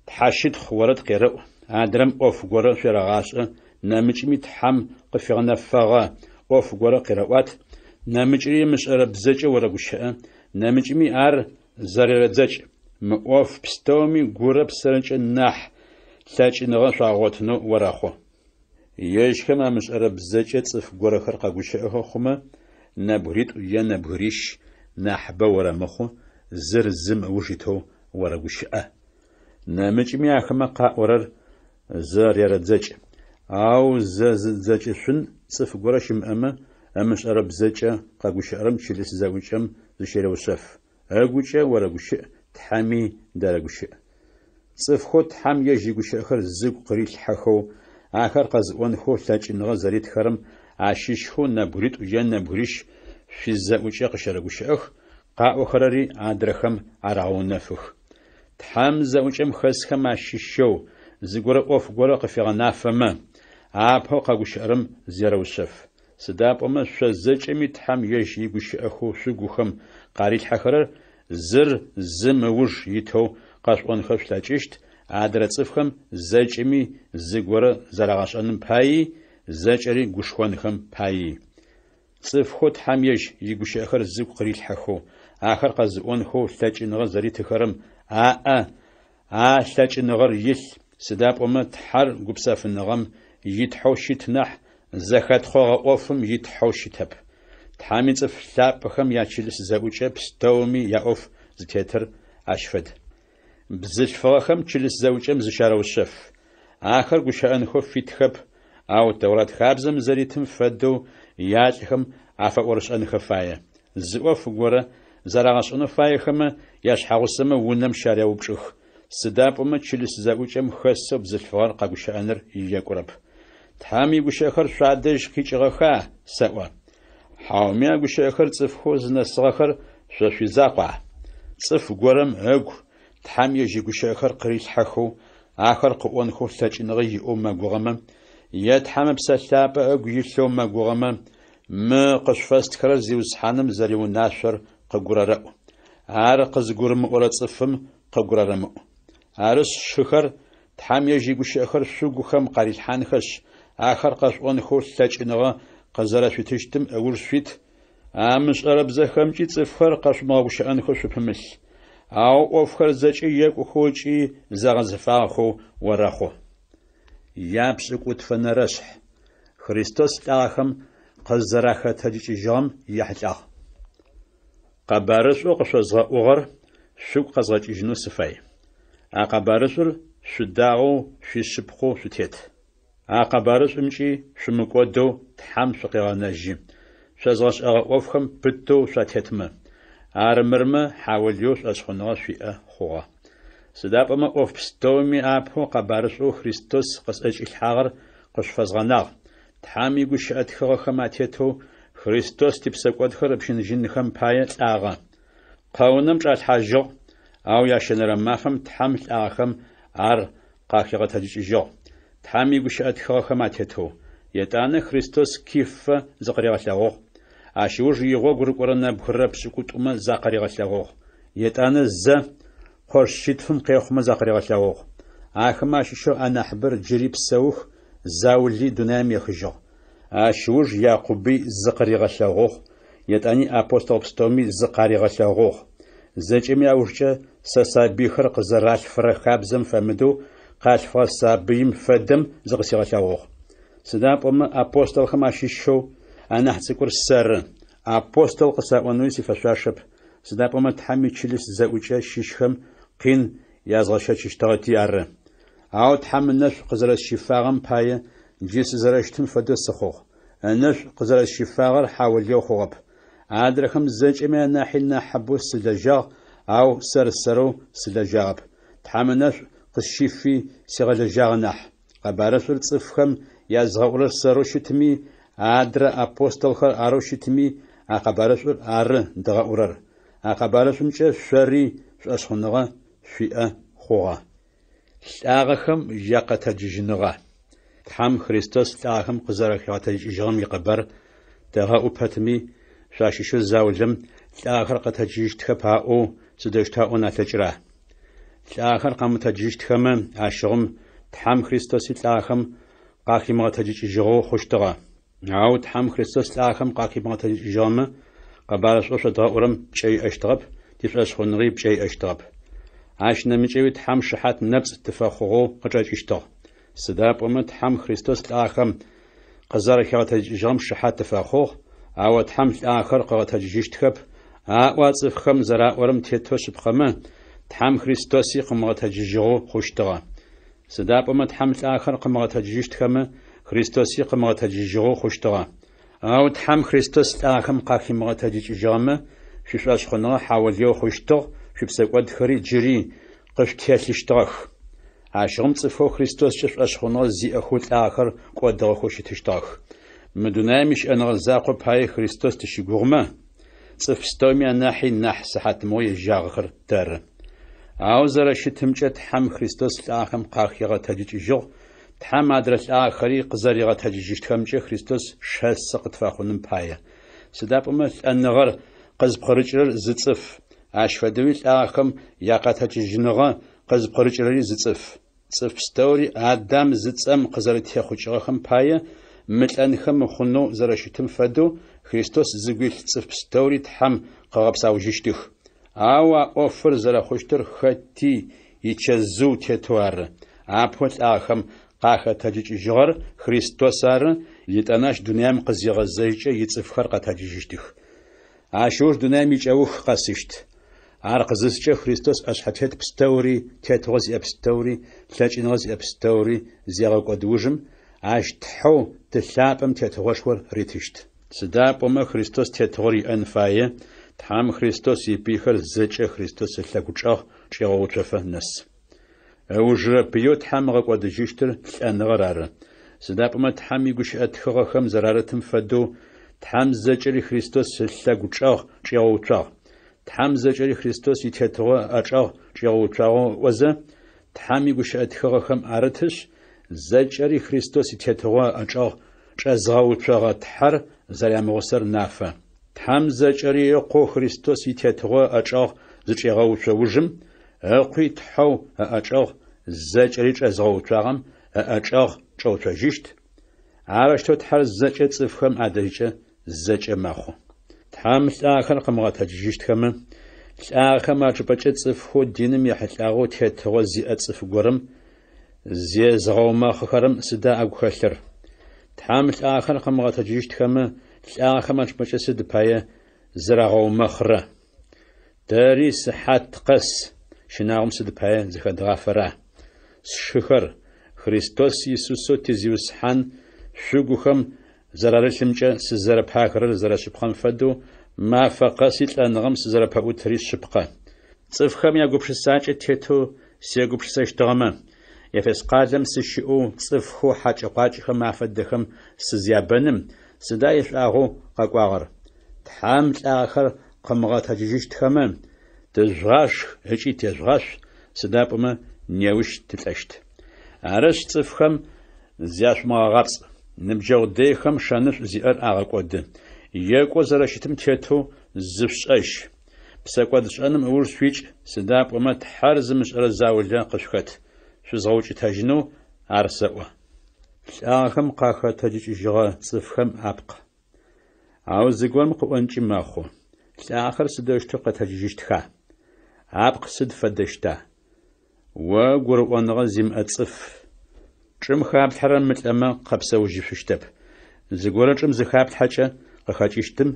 тхьэщытхъу орэд къерэӏу, адрэм ӏоф горэ шъуерэгъашӏэ, нэмыкӏми Тхьэм къыфигъэнэфэгъэ ӏоф горэ къерэӏуат, нэмыкӏри ымышӏэрэ бзэкӏэ орэгущыӏэ, нэмыкӏми ар зэрерэдзэкӏ. Мы ӏоф пстэуми гурэ псэрэкӏэ нахь лъэкӏыныгъэ шъуагъотынэу орэхъу. Ежьхэм амышӏэрэ бзэкӏэ цӏыф горэхэр къэгущыӏэхэ хъумэ, нэбгыритӏу е нэбгырищ нахьыбэ орэмыхъу, зыр зым ыуж итэу орэгущыӏэ. Нэмыкӏми ахэмэ къаӏорэр зэрерэдзэкӏ. Ау зэзыдзэкӏышъун цӏыф горэ щымыӏэмэ, ымышӏэрэ бзэкӏэ къэгущыӏэрэм чылыс зэӏукӏэм зыщерэушъэф. ыгукӏэ орэгущыӏ, Тхьэми дэрэгущыӏ. Цӏыфхэу Тхьэм ежь игущыӏэхэр зыгу къырилъхьэхэу, ахэр къэзыӏонхэу лъэкӏыныгъэ зэритхэрэм ащыщхэу нэбгыритӏу е нэбгырищ шъуизэӏукӏэ къыщэрэгущыӏэх, къаӏохэрэри адрэхэм арэгъэунэфых. Тхьэм зэӏукӏэм хэсхэм ащыщэу зыгорэ ӏоф горэ къыфегъэнафэмэ, апэу къэгущыӏэрэм зерэушъэф. Сыда пӏомэ шъо зэкӏэми Тхьэм ежь игущыӏэхэу шъугухэм къарилъхьэхэрэр зыр зым ыуж итэу къэшъуӏонхэ шъулъэкӏыщт, адрэ цӏыфхэм зэкӏэми зыгорэ зэрагъэшӏэным паий, зэкӏэри гушхонхэм паий. Цӏыфхэу Тхьэм ежь игущыӏэхэр зыгу къырилъхьэхэу, ахэр къэзыӏонхэу лъэкӏыныгъэ зэритыхэрэм аӏэ а лъэкӏыныгъэр илъ, сыда пӏомэ Тхьэр гупсэфыныгъэм и Тхьэу щыт нахь, зэхэтхъогъэ ӏофым и Тхьэу щытэп. Тхьэм ицӏыф лъапӏэхэм ячылыс зэӏукӏэ пстэуми яӏоф зытетыр ащ фэд. Бзылъфыгъэхэм чылыс зэӏукӏэм зыщарэушъэф. Ахэр гущыӏэнхэу фитхэп, ау Тэурат хабзэм зэритым фэдэу ялӏхэм афэӏорышӏэнхэ фае. Зы ӏоф горэ зэрагъэшӏэнэу фаехэмэ, яшъхьэгъусэмэ унэм щареупчӏых, сыда пӏомэ чылыс зэӏукӏэм хэсэу бзылъфыгъэр къэгущыӏэныр екӏурэп. Тхьэм игущыӏэхэр шъуадэжь къикӏыгъэха, сэӏо? Хьауми а гущыӏэхэр цӏыфхэу зынэсыгъэхэр шъо шъуизакъуа? Цӏыф горэм ыгу Тхьэм ежь игущыӏэхэр къырилъхьэхэу, ахэр къыӏонхэу лъэкӏыныгъэ иӏэу мэгугъэмэ, е Тхьэм Ыпсэ Лъапӏэ ыгу илъэу мэгугъэмэ, мы къышъуфэстхырэр Зиусхьаным зэриунашъор къыгурэрэӏу. Ар къызыгурымыӏорэ цӏыфым къыгурэрэмыӏу. Арышъ, сшыхэр, Тхьэм ежь игущыӏэхэр шъугухэм къарилъхьанхэшъ, ахэр къэшъуӏонхэу лъэкӏыныгъэ къызэрэшъуитыщтым ыуж шъуит, Амышӏэрэ бзэхэмкӏи цӏыфхэр къэшъумыгъэгущыӏэнхэу шъупымылъ. Ау ӏофхэр зэкӏэ екӏухэу ыкӏи зэгъэзэфагъэхэу орэхъу. Япшӏыкӏутфэнэрэшъхь. Христос лӏагъэхэм къызэрахэтэджыкӏыжьыгъэм ехьылӏагъ. Къэбарышӏоу къышъозгъэӏугъэр шъугу къэзгъэкӏыжьынэу сыфай. А къэбарышӏур шъудагъэу шъуишъыпкъэу шъутет. А къэбарышӏумкӏи шъумыкӏодэу Тхьэм шъукъегъэнэжьы, шъозгъэшӏэгъэ ӏофхэм пытэу шъуатетмэ. Армырмэ, хьаулыеу шӏошъхъуныгъэ шъуиӏэ хъугъэ. Сыда пӏомэ ӏоф пстэуми апэу къэбарышӏоу Христос къысӏэкӏилъхьагъэр къышъуфэзгъэнагъ, Тхьэм игущыӏэ тхыгъэхэм атетэу Христос типсэкӏодхэр ыпщыныжьынхэм пае лӏагъэ. Къэунэм чӏалъхьажьыгъ, ау ящэнэрэ мафэм Тхьэм лӏагъэхэм ар къахигъэтэджыкӏыжьыгъ, Тхьэм игущыӏэ тхыгъэхэм атетэу. Етӏанэ Христос Кифэ зыкъыригъэлъэгъугъ. Ащ ыуж игъогу рыкӏорэ нэбгырэ пшӏыкӏутӏумэ закъыригъэлъэгъугъ. Етӏанэ зэ къош шъитфым къехъумэ закъыригъэлъэгъугъ. Ахэмэ ащыщэу анахьыбэр джыри псэух, заули дунаим ехыжьыгъ. Ащ ыуж Якъуби зыкъыригъэлъэгъугъ, етӏани апостол пстэуми зыкъаригъэлъэгъугъ. Зэкӏэми аужкӏэ сэ сабыйхэр къызэралъфырэ хабзэм фэмыдэу къалъфыгъэ сабыим фэдэм зыкъысигъэлъэгъугъ. Сыда пӏомэ апостолхэм ащыщэу анахь цӏыкӏур сэры, апостол къысаӏонэуи сифэшъуашэп, сыда пӏомэ Тхьэм ичылыс зэӏукӏэ щыщхэм къин язгъэщэчыщтыгъэти ары. Ау Тхьэм ынэшӏу къызэрэсщифагъэм пае джы сызэрэщытым фэдэу сыхъугъ. Ынэшӏу къызэрэсщифагъэр хьаулыеу хъугъэп. Адрэхэм зэкӏэми анахьи нахьыбэу сылэжьагъ, ау сэр-сэрэу сылэжьагъэп. Тхьэм ынэшӏу къысщифи сигъэлэжьагъэ нахь. Къэбарышӏур цӏыфхэм язгъэӏурэр сэрэу щытми, адрэ апостолхэр арэу щытми, а къэбарышӏур ары дгъэӏурэр. А къэбарышӏумкӏэ шъори шӏошъхъуныгъэ шъуиӏэ хъугъэ. Лӏагъэхэм якъэтэджыжьыныгъэ. Тхьэм Христос лӏагъэхэм къызэрэхигъэтэджыкӏыжьыгъэм икъэбар тэгъэӏу пэтми, шъуащыщэу заулэм лӏагъэхэр къэтэджыжьыщтхэп аӏоу сыдэущтэу аӏон алъэкӏыра? Лӏагъэхэр къэмытэджыжьыщтхэмэ, ащыгъум Тхьэм Христоси лӏагъэхэм къахимыгъэтэджыкӏыжьыгъэу хъущтыгъэ. Ау Тхьэм Христос лӏагъэхэм къахимыгъэтэджыкӏыжьыгъэмэ, къэбарышӏоу шъодгъэӏурэм пкӏэ иӏэщтыгъэп, тишӏошъхъуныгъи пкӏэ иӏэщтыгъэп. Ащ нэмыкӏэуи Тхьэм шыхьат нэпцӏ тыфэхъугъэу къычӏэкӏыщтыгъ. Сыда пӏомэ Тхьэм Христос лӏагъэхэм къызэрэхигъэтэджыкӏыжьыгъэм шыхьат тыфэхъугъ, ау Тхьэм лӏагъэхэр къыгъэтэджыжьыщтхэп, аӏо а цӏыфхэм зэраӏорэм тетэу шъыпкъэмэ, Тхьэм Христоси къымыгъэтэджыжьыгъэу хъущтыгъэ. Сыда пӏомэ Тхьэм лӏахэр къымыгъэтэджыжьыщтхэмэ, Христоси къымыгъэтэджыжьыгъэу хъущтыгъэ. Ау Тхьэм Христос лӏагъэхэм къахимыгъэтэджыкӏыжьыгъэмэ, шъуишӏошъхъуныгъэ хьаолыеу хъущтыгъ, шъуипсэкӏодхэри джыри къышъутелъыщтыгъэх. Ащыгъум цӏыфхэу Христоскӏэ шӏошъхъуныгъэ зиӏэхэу лӏагъэхэр кӏодыгъэхэу щытыщтыгъэх. Мы дунаем ищыӏэныгъэ закъо пае Христос тыщыгугъымэ, цӏыф пстэуми анахьи нахь сыхьатмыгъо ежьагъэхэр тэры. Ау зэрэщытымкӏэ Тхьэм Христос лӏагъэхэм къахигъэтэджыкӏыжьыгъ, Тхьэм адрэ лӏагъэхэри къызэригъэтэджыжьыщтхэмкӏэ Христос шэсы къытфэхъуным пае. Сыда пӏомэ лӏэныгъэр къызпкъырыкӏырэр зы цӏыф, ащ фэдэуи лӏагъэхэм якъэтэджыжьыныгъэ къызпкъырыкӏырэри зы цӏыф. Цӏыф пстэури Адам зыцӏэм къызэрэтехъукӏыгъэхэм пае мылӏэнхэ мыхъунэу зэрэщытым фэдэу Христос зыгу илъ цӏыф пстэури Тхьэм къыгъэпсаужьыщтых. Ау а ӏофыр зэрэхъущтыр хэти ичэзыу тетэу ары. Апэу лӏагъэхэм къахэтэджыкӏыжьыгъэр Христос ары, етӏанэ ащ дунаим къызигъэзэжькӏэ ицӏыфхэр къэтэджыжьыщтых. Ащ ыуж дунаим икӏэух къэсыщт. Ар къызыскӏэ Христос ӏэшъхьэтет пстэури, тетыгъо зиӏэ пстэури, лъэкӏыныгъэ зиӏэ пстэури зегъэкӏод ужым, ащ Тхьэу Ты лъапӏэм тетыгъошхор ритыщт. Сыда пӏомэ Христос тетыгъор иӏэн фае, Тхьэм Христос ипыйхэр зэкӏэ Христос ылъэгучӏэгъ чӏегъэуцофэ нэс. Ыужырэ пыеу Тхьэм ыгъэкӏодыжьыщтыр лӏэныгъэр ары. Сыда пӏомэ Тхьэм игущыӏэ тхыгъэхэм зэрарытым фэдэу, Тхьэм зэкӏэри Христос ылъэгучӏэгъ чӏигъэуцуагъ. Тхьэм зэкӏэри Христос итетыгъо ыӏэчӏэгъ чӏигъэуцуагъэу ыӏозэ, Тхьэм игущыӏэ тхыгъэхэм арытышъ, зэкӏэри Христос итетыгъо ыӏэчӏэгъ чӏэзгъэуцогъэ Тхьэр зэрямыгъусэр нафэ. Тхьэм зэкӏэри Ыкъоу Христос итетыгъо ыӏэчӏэгъ зычӏегъэуцо ужым, Ыкъуи Тхьэу ыӏэчӏэгъ зэкӏэри чӏэзгъэуцуагъэм ыӏэчӏэгъ чӏэуцожьыщт, арэущтэу Тхьэр зэкӏэ цӏыфхэм адэжькӏэ зэкӏэ мэхъу. Тхьэм лӏагъэхэр къымыгъэтэджыжьыщтхэмэ, лӏагъэхэм ачӏыпӏэкӏэ цӏыфхэу диным ехьылӏагъэу тетыгъо зиӏэ цӏыф горэм зезыгъэумэхъыхэрэм сыда агу хэлъыр? Тхьэм лӏагъэхэр къымыгъэтэджыжьыщтхэмэ, лӏагъэхэм ачӏыпӏэкӏэ сыд пае зырагъэумэхърэ? Тэри сыхьат къэс щынагъом сыд пае зыхэдгъафэра? Сшыхэр, Христос Исусэу ти Зиусхьан шъугухэм зэрарылъымкӏэ сызэрэпахэрэр зэрэшъыпкъэм фэдэу, мафэ къэси лӏэныгъэм сызэрэпэӏутыри шъыпкъэ. Цӏыфхэм ягупшысакӏэ тетэу сегупшысэщтыгъэмэ, Ефес къалэм сыщыӏэу цӏыфхэу хьакӏэ-къуакӏэхэм афэдэхэм сызябэным, сыда ишӏуагъэу къэкӏуагъэр? Тхьэм лӏагъэхэр къымыгъэтэджыжьыщтхэмэ, тыжъугъашх ыкӏи тежъугъашъу, сыда пӏомэ неущ тылӏэщт. Арышъ, цӏыфхэм зяшъумыгъэгъапцӏ. Ныбджэгъу дэйхэм шэнышӏу зиӏэр агъэкӏоды. Екӏоу зэрэщытым тетэу зышъушӏэжь. Псэкӏодшӏэным ыуж шъуикӏ, сыда пӏомэ Тхьэр зымышӏэрэ заулэ къышъухэт. Шъузгъэукӏытэжьынэу ар сэӏо. Лӏагъэхэм къахэтэджыкӏыжьыгъэ цӏыфхэм апкъ. Ау зыгорэм къыӏонкӏи мэхъу, Лӏагъэхэр сыдэущтэу къэтэджыжьыщтха? Апкъ сыд фэдэщта? О гурыӏоныгъэ зимыӏэ цӏыф! Чӏым хаплъхьэрэр мылӏэмэ къэпсэужьышъущтэп. Зыгорэ чӏым зыхаплъхьэкӏэ къыхэкӏыщтым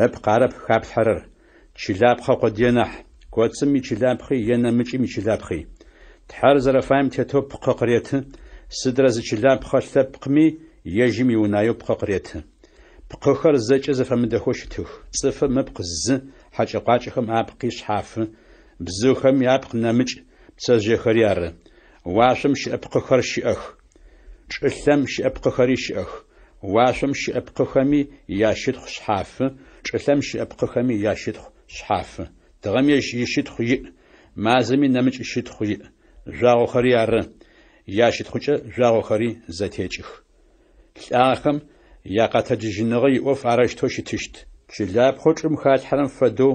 ыпкъ арэп хаплъхьэрэр, чылапхъэ къодые нахь, коцым ичылапхъи е нэмыкӏым ичылапхъи. Тхьэр зэрэфаем тетэу пкъы къыреты, сыдрэ зы чылапхъэ лъэпкъми ежьым иунаеу пкъы къыреты. Пкъыхэр зэкӏэ зэфэмыдэхэу щытых, цӏыфым ыпкъ зы, хьэкӏэ-къуакӏэхэм апкъи шъхьафы, бзыухэми апкъ нэмыкӏ, пцэжъыехэри ары. Уашъом щыӏэ пкъыхэр щыӏэх, чӏылъэм щыӏэ пкъыхэри щыӏэх. Уашъом щыӏэ пкъыхэми ящытхъу шъхьафы, чӏылъэм щыӏэ пкъыхэми ящытхъу шъхьафы. Тыгъэм ежь ищытхъу иӏ, мазэми нэмыкӏ щытхъу иӏ. Жъуагъохэри ары, ящытхъукӏэ жъуагъохэри зэтекӏых. Лӏагъэхэм якъэтэджыжьыныгъэ иӏоф арэущтэу щытыщт. Чылапхъэу чӏым халъхьэрэм фэдэу,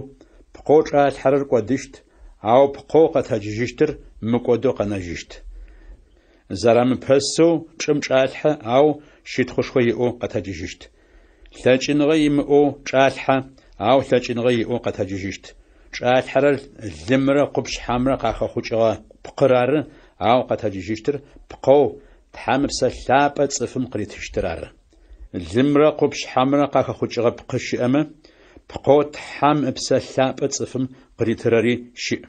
пкъэу чӏалъхьэрэр кӏодыщт, ау пкъэу къэтэджыжьыщтыр мыкӏодэу къэнэжьыщт. Зэрамыпэсэу чӏым чӏалъхьэ, ау щытхъушхо иӏэу къэтэджыжьыщт. Лъэкӏыныгъэ имыӏэу чӏалъхьэ, ау лъэкӏыныгъэ иӏэу къэтэджыжьыщт. Чӏалъхьэрэр лымрэ къупшъхьэмрэ къахэхъукӏыгъэ пкъыр ары, ау къэтэджыжьыщтыр пкъэу Тхьэм Ыпсэ Лъапӏэ цӏыфым къыритыщтыр ары. Лымрэ къупшъхьэмрэ къахэхъукӏыгъэ пкъы щыӏэмэ, пкъэу Тхьэм Ыпсэ Лъапӏэ цӏыфым къыритырэри щыӏ.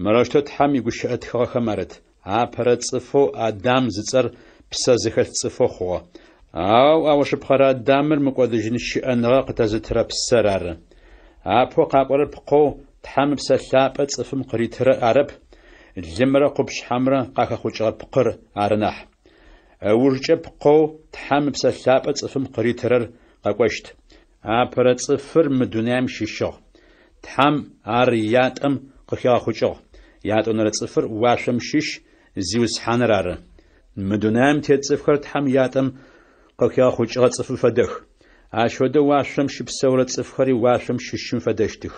Мырэущтэу Тхьэм игущыӏэ тхыгъэхэм арыт: Апэрэ цӏыфэу Адам зыцӏэр псэ зыхэлъ цӏыфэу хъугъэ. Ау аужыпкъэрэ Адамыр мыкӏодыжьын щыӏэныгъэ къытэзытырэ псэр ары. Апэу къакӏорэр пкъэу Тхьэм Ыпсэ Лъапӏэ цӏыфым къыритырэр арэп, лымрэ къупшъхьэмрэ къахэхъукӏыгъэ пкъыр ары нахь. Ыужкӏэ пкъэу Тхьэм Ыпсэ Лъапӏэ цӏыфым къыритырэр къэкӏощт. Апэрэ цӏыфыр мы дунаим щыщыгъ. Тхьэм ар ятӏэм къыхигъэхъукӏыгъ. Ятӏонэрэ цӏыфыр уашъом щыщ, Зиусхьаныр ары. Мы дунаим тет цӏыфхэр Тхьэм ятӏэм къыхигъэхъукӏыгъэ цӏыфым фэдэх. Ащ фэдэу уашъом щыпсэурэ цӏыфхэри уашъом щыщым фэдэщтых.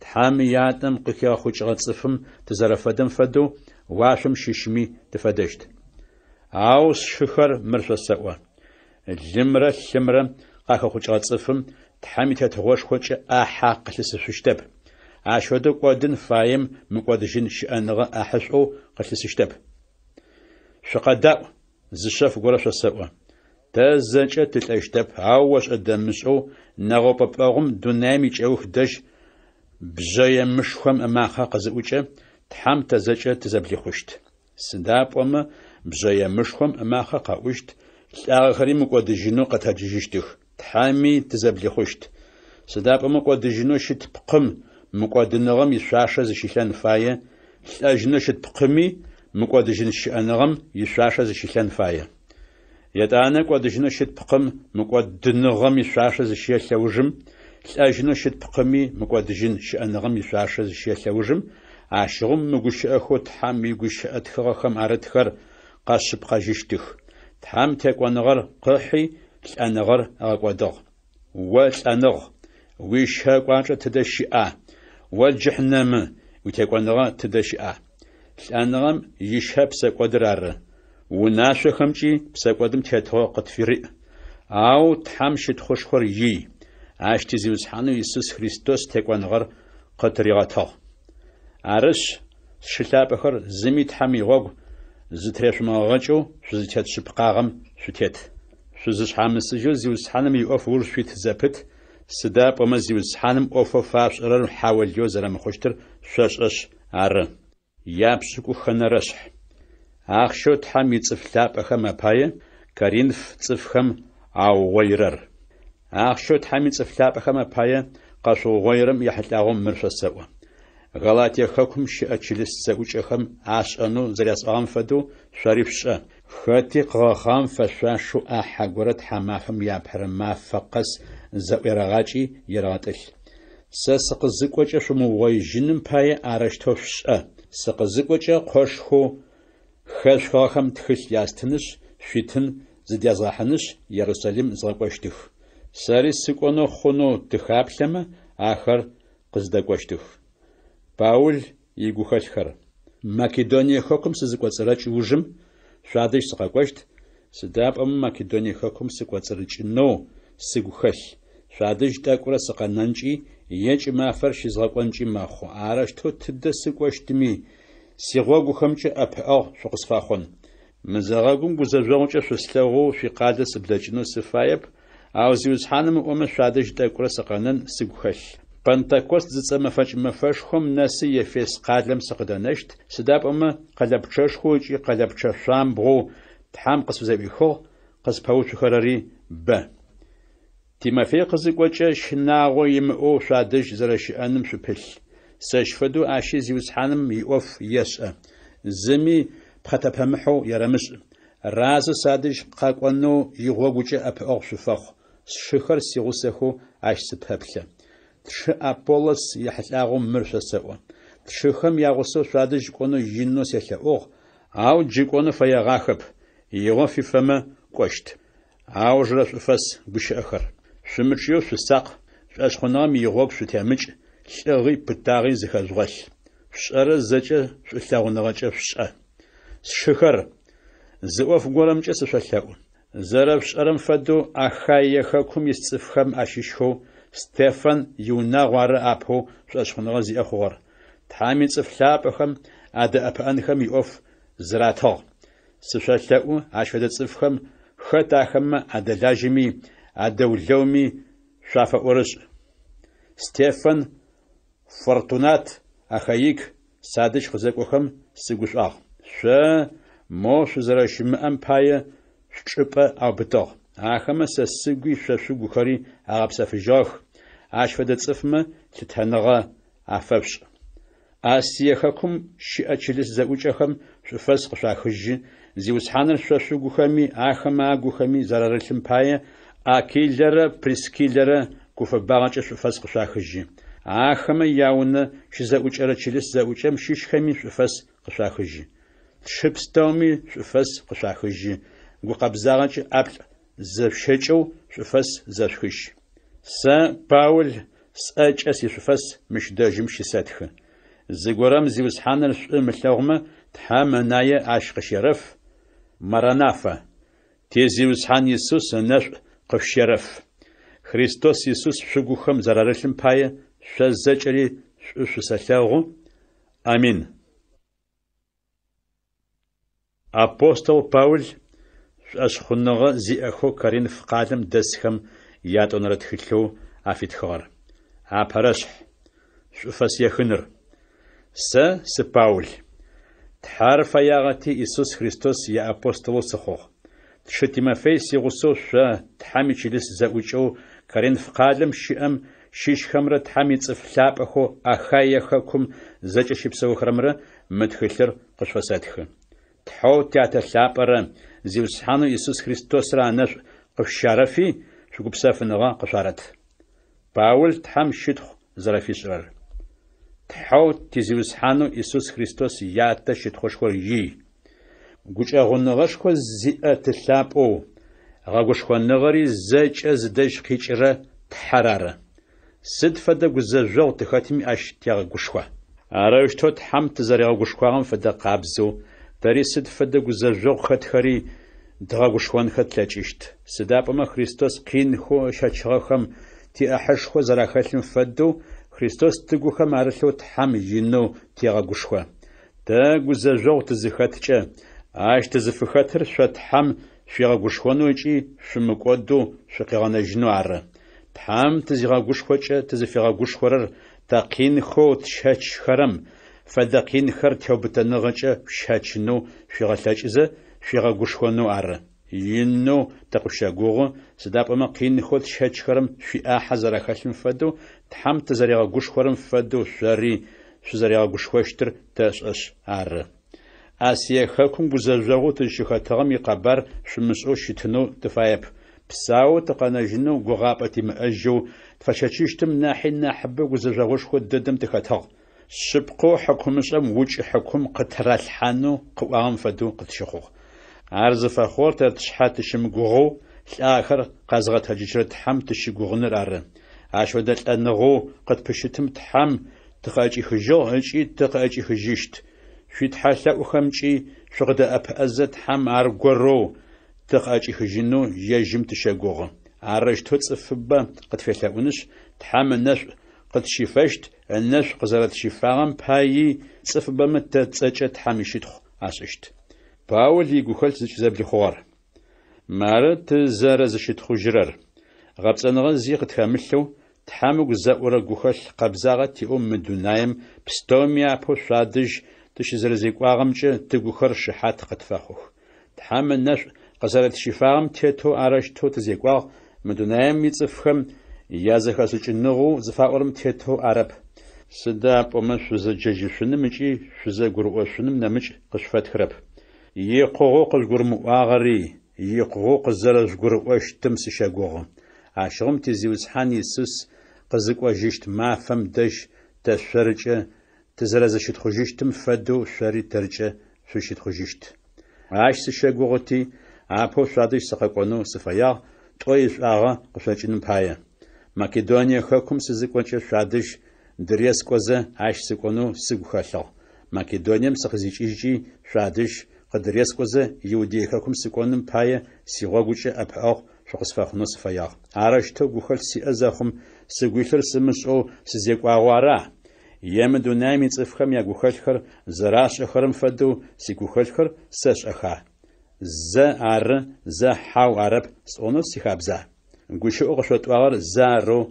Тхьэм ятӏэм къыхигъэхъукӏыгъэ цӏыфым тызэрэфэдэм фэдэу уашъом щыщми тыфэдэщт. Ау, сшыхэр, мыр шъосэӏо. Лымрэ лъымрэ къахэхъукӏыгъэ цӏыфым Тхьэм и Тетыгъошхокӏэ ӏахьэ къылъысышъущтэп. Ащ фэдэу кӏодын фаем мыкӏодыжьын щыӏэныгъэ ӏахьышӏоу къылъысыщтэп. Шъукъэдаӏу, зы шъэф горэ шъосэӏо. Тэ зэкӏэ тылӏэщтэп, ау ошӏэ-дэмышӏэу нэгъэупӏэпӏэгъум дунаим икӏэух дэжь бжъэемышхом ымакъэ къызыӏукӏэ, Тхьэм тэ зэкӏэ тызэблихъущт. Сыда пӏомэ бжъэемышхом ымакъэ къэӏущт, лӏагъэхэри мыкӏодыжьынэу къэтэджыжьыщтых, Тхьэми тызэблихъущт. Сыда пӏомэ кӏодыжьынэу щыт пкъым мыкӏодыныгъэм ишъуашэ зыщилъэн фае, лӏэжьынэу щыт пкъыми мыкӏодыжьын щыӏэныгъэм ишъуашэ зыщилъэн фае. Етӏанэ кӏодыжьынэу щыт пкъым мыкӏодыныгъэм ишъуашэ зыщелъэ ужым, лӏэжьынэу щыт пкъыми мыкӏодыжьын щыӏэныгъэм ишъуашэ зыщелъэ ужым, ащыгъум мы гущыӏэхэу Тхьэм игущыӏэ тхыгъэхэм арытхэр къэшъыпкъэжьыщтых, Тхьэм текӏоныгъэр къыхьи, лӏэныгъэр ыгъэкӏодыгъ. О лӏэныгъ, уищэ кӏуачӏэ тыдэ щыӏа? О джыхьнэмы, уитекӏоныгъэ тыдэ щыӏа? Лӏэныгъэм ищэ псэкӏодыр ары. Унашъохэмкӏи псэкӏодым тетыгъо къытфыриӏ. Ау Тхьэм щытхъушхор ий, Ащ ти Зиусхьанэу Исус Христос текӏоныгъэр къытыригъэтыгъ. Арышъ, сшы лъапӏэхэр, зыми Тхьэм игъогу зытырешъумыгъэгъэкӏэу шъузытет шъыпкъагъэм шъутет. Шъузышъхьамысыжьэу Зиусхьаным иӏоф ыуж шъуит зэпыт, сыда пӏомэ Зиусхьаным ӏофэу фашъушӏэрэр хьаолыеу зэрэмыхъущтыр шъошӏэшъ ары. Япшӏыкӏухэнэрэшъхь. Ахъщэу Тхьэм ицӏыф лъапӏэхэм апае Коринф цӏыфхэм аугъоирэр. Ахъщэу Тхьэм ицӏыф лъапӏэхэм апае къэшъуугъоирэм ехьылӏагъэу мыр шъосэӏо. Галатие хэкум щыӏэ чылыс зэӏукӏэхэм ашӏэнэу зэрясӏуагъэм фэдэу шъори шъушӏэ. Хэти къыгъэхъагъэм фэшъуашэу ӏахьэ горэ тхьамафэм иапэрэ мафэ къэс зэӏуерэгъакӏи ерэгъэтӏылъ. Сэ сыкъызыкӏокӏэ шъумыугъоижьыным пае арэущтэу шъушӏэ. Сыкъызыкӏокӏэ къошхэу хэшъухыгъэхэм тхылъ ястынышъ, шъуитын зыдязгъэхьынышъ, Ерусалим згъэкӏощтых. Сэри сыкӏонэу хъунэу тыхаплъэмэ, ахэр къыздэкӏощтых. Паул игухэлъхэр. Македоние хэкум сызыкӏоцӏырэкӏ ужым, шъуадэжь сыкъэкӏощт, сыда пӏомэ Македоние хэкум сыкӏоцӏырыкӏынэу сыгу хэлъ. Шъуадэжь тӏэкӏурэ сыкъэнэнкӏи е кӏымафэр щызгъэкӏонкӏи мэхъу. Арэущтэу тыдэ сыкӏощтми, сигъогухэмкӏэ ӏэпыӏэгъу шъукъысфэхъун. Мызэгъэгум гузэжъогъукӏэ шъуслъэгъоу шъуикъалэ сыблэкӏынэу сыфаеп, ау Зиусхьаным ыӏомэ, шъуадэжь тӏэкӏурэ сыкъэнэн сыгу хэлъ. Пэнтэкост зыцӏэ мэфэкӏ мэфэшхом нэсы Ефес къалэм сыкъыдэнэщт, сыда пӏомэ къэлэпчъэшхоу ыкӏи къэлэпчъэ шъуамбгъоу Тхьэм къысфызэӏуихыгъ, къыспэуцухэрэри бэ. Тимофей къызыкӏокӏэ, щынагъо имыӏэу шъуадэжь зэрэщыӏэным шъупылъ. Сэщ фэдэу ащи Зиусхьаным иӏоф ешӏэ. Зыми пхъэтэпэмыхьэу ерэмышӏ. Разэу садэжь къэкӏонэу игъогукӏэ ӏэпыӏэгъу шъуфэхъу. Сшыхэр сигъусэхэу ащ сыпэплъэ. Тшы Аполлос ехьылӏагъэу мыр шъосэӏо. Тшыхэм ягъусэу шъуадэжь кӏонэу инэу селъэӏугъ, ау джы кӏонэу фэегъахэп, игъо фифэмэ, кӏощт. Аужырэ шӏуфэс гущыӏэхэр. Шъумычъыеу шъусакъ, шӏошъхъуныгъэм игъогу шъутемыкӏ, лӏыгъи пытагъи зыхэжъугъэлъ. Шъушӏэрэр зэкӏэ шӏулъэгъуныгъэкӏэ шъушӏэ. Сшыхэр, зы ӏоф горэмкӏэ сышъолъэӏу. Зэрэшъушӏэрэм фэдэу Ахаие хэкум ис цӏыфхэм ащыщхэу Стефан иунагъу ары апэу шӏошъхъуныгъэ зиӏэ хъугъэр. Тхьэм ицӏыф лъапӏэхэм адэӏэпыӏэнхэм иӏоф зыратыгъ. Сышъолъэӏу, ащ фэдэ цӏыфхэм, хэт ахэмэ адэлажьэми, адэулэуми шъуафэӏорышӏ. Стефан, Фортунат, Ахаик садэжь къызэкӏохэм сыгушӏуагъ. Шъо, моу шъузэрэщымыӏэм пае, шъучӏыпӏэ аубытыгъ. Ахэмэ сэ сыгуи шъо шъугухэри агъэпсэфыжьыгъэх. Ащ фэдэ цӏыфмэ лъытэныгъэ афэшӏ. Асие хэкум щыӏэ чылыс зэӏукӏэхэм шӏуфэс къышъуахыжьы, Зиусхьаныр шъо шъугухэми ахэмэ агухэми зэрарылъым пае, Акилэрэ Прискиллэрэ гуфэбагъэкӏэ шӏуфэс къышъуахыжьы. Ахэмэ яунэ щызэӏукӏэрэ чылыс зэӏукӏэм щыщхэми шӏуфэс къышъуахыжьы. Тшы пстэуми шӏуфэс къышъуахыжьы, гукъэбзагъэкӏэ ӏаплӏ зэшъущэкӏэу шӏуфэс зэшъухыжь. Сэ, Паул, сӏэкӏэ сишӏуфэс мыщ дэжьым щысэтхы. Зыгорэм Зиусхьаныр шӏу ымылъэгъумэ, Тхьэм ынае ащ къыщерэф. Маранафа! Ти Зиусхьан Исус ынэшӏу къышъущерэф. Христос Исус шъугухэм зэрарылъым пае, шъо зэкӏэри шӏу шъусэлъэгъу. Амин. Апостол Паул шӏошъхъуныгъэ зиӏэхэу Коринф къалэм дэсхэм ятӏонэрэ тхылъэу афитхыгъэр. Апэрэшъхь. Шӏуфэс ехыныр. Сэ сы Паул. Тхьэр фэягъэти Исус Христос иапостолэу сыхъугъ. Тшы Тимофей сигъусэу шъо, Тхьэм ичылыс зэӏукӏэу Коринф къалэм щыӏэм щыщхэмрэ Тхьэм ицӏыф лъапӏэхэу Ахаие хэкум зэкӏэ щыпсэухэрэмрэ мы тхылъыр къышъуфэсэтхы. Тхьэу Тятэ лъапӏэрэ Зиусхьанэу Исус Христосрэ анэшӏу къышъущарэфи, шъугупсэфыныгъэ къышъуарэт. Паул Тхьэм щытхъу зэрэфишӏырэр. Тхьэу ти Зиусхьанэу Исус Христос Ятэ щытхъушхор ий. Гукӏэгъуныгъэшхо зиӏэ Ты лъапӏэу, гъэгушхоныгъэри зэкӏэ зыдэжь къикӏырэ Тхьэр ары. Сыд фэдэ гузэжъогъу тыхэтми ащ тегъэгушхо. Арэущтэу Тхьэм тызэригъэгушхуагъэм фэдэ къабзэу, тэри сыд фэдэ гузэжъогъу хэтхэри дгъэгушхонхэ тлъэкӏыщт. Сыда пӏомэ Христос къинхэу ыщэчыгъэхэм тиӏахьышхо зэрахэлъым фэдэу, Христос тыгухэм арылъэу Тхьэм инэу тегъэгушхо. Тэ гузэжъогъу тызыхэткӏэ, ащ тызыфыхэтыр шъо Тхьэм шъуигъэгушхонэу ыкӏи шъумыкӏодэу шъукъигъэнэжьынэу ары. Тхьэм тызигъэгушхокӏэ тызыфигъэгушхорэр тэ къинхэу тщэчхэрэм фэдэ къинхэр теубытэныгъэкӏэ шъущэчынэу шъуигъэлъэкӏызэ шъуигъэгушхонэу ары. Инэу тыкъышъущэгугъы, сыда пӏомэ къинхэу тщэчхэрэм шъуиӏахьэ зэрахэлъым фэдэу, Тхьэм тызэригъэгушхорэм фэдэу шъори шъузэригъэгушхощтыр тэшӏэшъ ары. Асие хэкум гузэжъогъоу тызщыхэтыгъэм икъэбар шъумышӏэу щытынэу тыфаеп. Псаоу тыкъэнэжьынэу гугъапӏэ тимыӏэжьэу, тфэщэчыщтым нахьи нахьыбэу гузэжъогъушхо дэдэм тыхэтыгъ. Шъыпкъэу хьыкумышӏэм укӏ хьыкум къытыралъхьанэу къыӏуагъэм фэдэу къытщыхъугъ. Ар зыфэхъугъэр тэ тшъхьэ тыщымыгугъэу, лӏагъэхэр къэзыгъэтэджыжьырэ Тхьэм тыщыгугъыныр ары. Ащ фэдэ лӏэныгъэу къытпыщытым Тхьэм тыкъыӏэкӏихыжьыгъ ыкӏи тыкъыӏэкӏихыжьыщт. Шъуитхьэлъэӏухэмкӏи шъукъыдэӏэпыӏэзэ Тхьэм аргорэу тыкъыӏэкӏихыжьынэу ежьым тыщэгугъы. Арэущтэу цӏыфыбэ къытфелъэӏунышъ, Тхьэм ынэшӏу къытщифэщт, ынэшӏу къызэрэтщифагъэм паий цӏыфыбэмэ тэ тцӏэкӏэ Тхьэм ищытхъу ашӏыщт. Паул игухэлъ зыкӏызэблихъугъэр. Мары тызэрэзыщытхъужьырэр. Гъэпцӏэныгъэ зи къытхэмылъэу, Тхьэм ыгу зэӏурэ гухэлъ къэбзагъэ тиӏэу мы дунаем пстэуми апэу шъуадэжь тыщызэрэзекӏуагъэмкӏэ тыгухэр шыхьат къытфэхъух. Тхьэм ынэшӏу къызэрэтщифагъэм тетэу арэущтэу тызекӏуагъ, мы дунаем ицӏыфхэм язэхэшӏыкӏыныгъэу зыфаӏорэм тетэу арэп. Сыда пӏомэ шъузэджэжьышъуным ыкӏи шъузэгурыӏошъуным нэмыкӏ къышъуфэтхырэп. Икъугъэу къыжъугурымыӏуагъэри, икъугъэу къызэрэжъугурыӏощтым сыщэгугъы. Ащыгъум ти Зиусхьан Исус къызыкӏожьыщт мафэм дэжь тэ шъоркӏэ тызэрэзыщытхъужьыщтым фэдэу шъори тэркӏэ шъущытхъужьыщт. Ащ сыщэгугъыти, апэу шъуадэжь сыкъэкӏонэу сыфэягъ, тӏо ишӏуагъэ къышъокӏыным пае. Македоние хэкум сызыкӏокӏэ шъуадэжь дырескӏозэ, ащ сыкӏонэу сыгу хэлъыгъ. Македонием сыкъызикӏыжькӏи, шъуадэжь къыдырескӏозэ, Иудей хэкум сыкӏоным пае сигъогукӏэ ӏэпыӏэгъу шъукъысфэхъунэу сыфэягъ. Арэущтэу гухэлъ сиӏэ зэхъум, сыгу илъыр сымышӏэу сызекӏуагъэу ара? Е мы дунаим ицӏыфхэм ягухэлъхэр зэрашӏэхэрэм фэдэу сигухэлъхэр сэшӏэха? Зэ ары, зэ хьау арэп сӏонэу сихабза? Гущыӏэу къышъотӏуагъэр зэ арэу,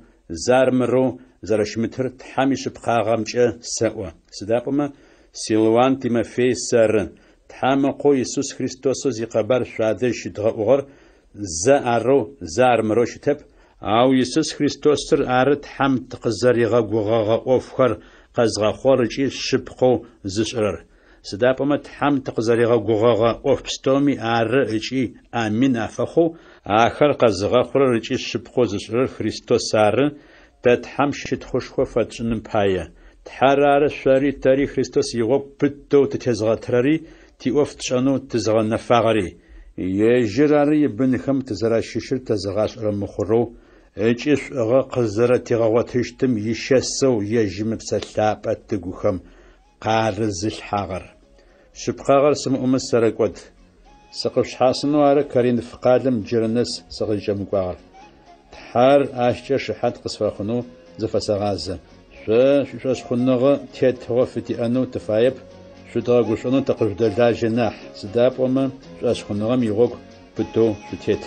зэ армырэу зэрэщымытыр Тхьэм ишъыпкъагъэмкӏэ сэӏо. Сыда пӏомэ Силуан Тимофей сэры, Тхьэм Ыкъоу Исус Христосэу зикъэбар шъуадэжь щыдгъэӏугъэр зэ арэу, зэ армырэу щытэп, Ау Исус Христосыр ары Тхьэм тыкъызэригъэгугъэгъэ ӏофхэр къэзгъэхъурэр ыкӏи шъыпкъэу зышӏырэр. Сыда пӏомэ Тхьэм тыкъызэригъэгугъэгъэ ӏоф пстэуми Ары ыкӏи Амин афэхъоу, ахэр къэзыгъэхъурэр ыкӏи шъыпкъэу зышӏырэр Христос ары, тэ Тхьэм щытхъушхо фэтшӏыным пае. Тхьэр ары шъори тэри Христос игъогу пытэу тытезгъэтырэри тиӏоф тшӏэнэу тызыгъэнэфагъэри. Ежьыр ары ибынхэм тызэращыщыр тэзыгъашӏэрэ мыхъурэу ыкӏи шӏугъэ къызэрэтигъэгъотыщтым ищэсэу ежьым Ыпсэ Лъапӏэ тыгухэм къарызылъхьагъэр. Шъыпкъагъэр сымыӏомэ сэрэкӏод. Сыкъышъушъхьасынэу ары Коринф къалэм джырэ нэс сыкъызкӏэмыкӏуагъэр. Тхьэр ащкӏэ шыхьат къысфэхъунэу зыфэсэгъазэ. Шъо шъуишӏошъхъуныгъэ тетыгъо фытиӏэнэу тыфаеп, шъудгъэгушӏонэу тыкъыжъудэлажьэ нахь, сыда пӏомэ шӏошъхъуныгъэм игъогу пытэу шъутет.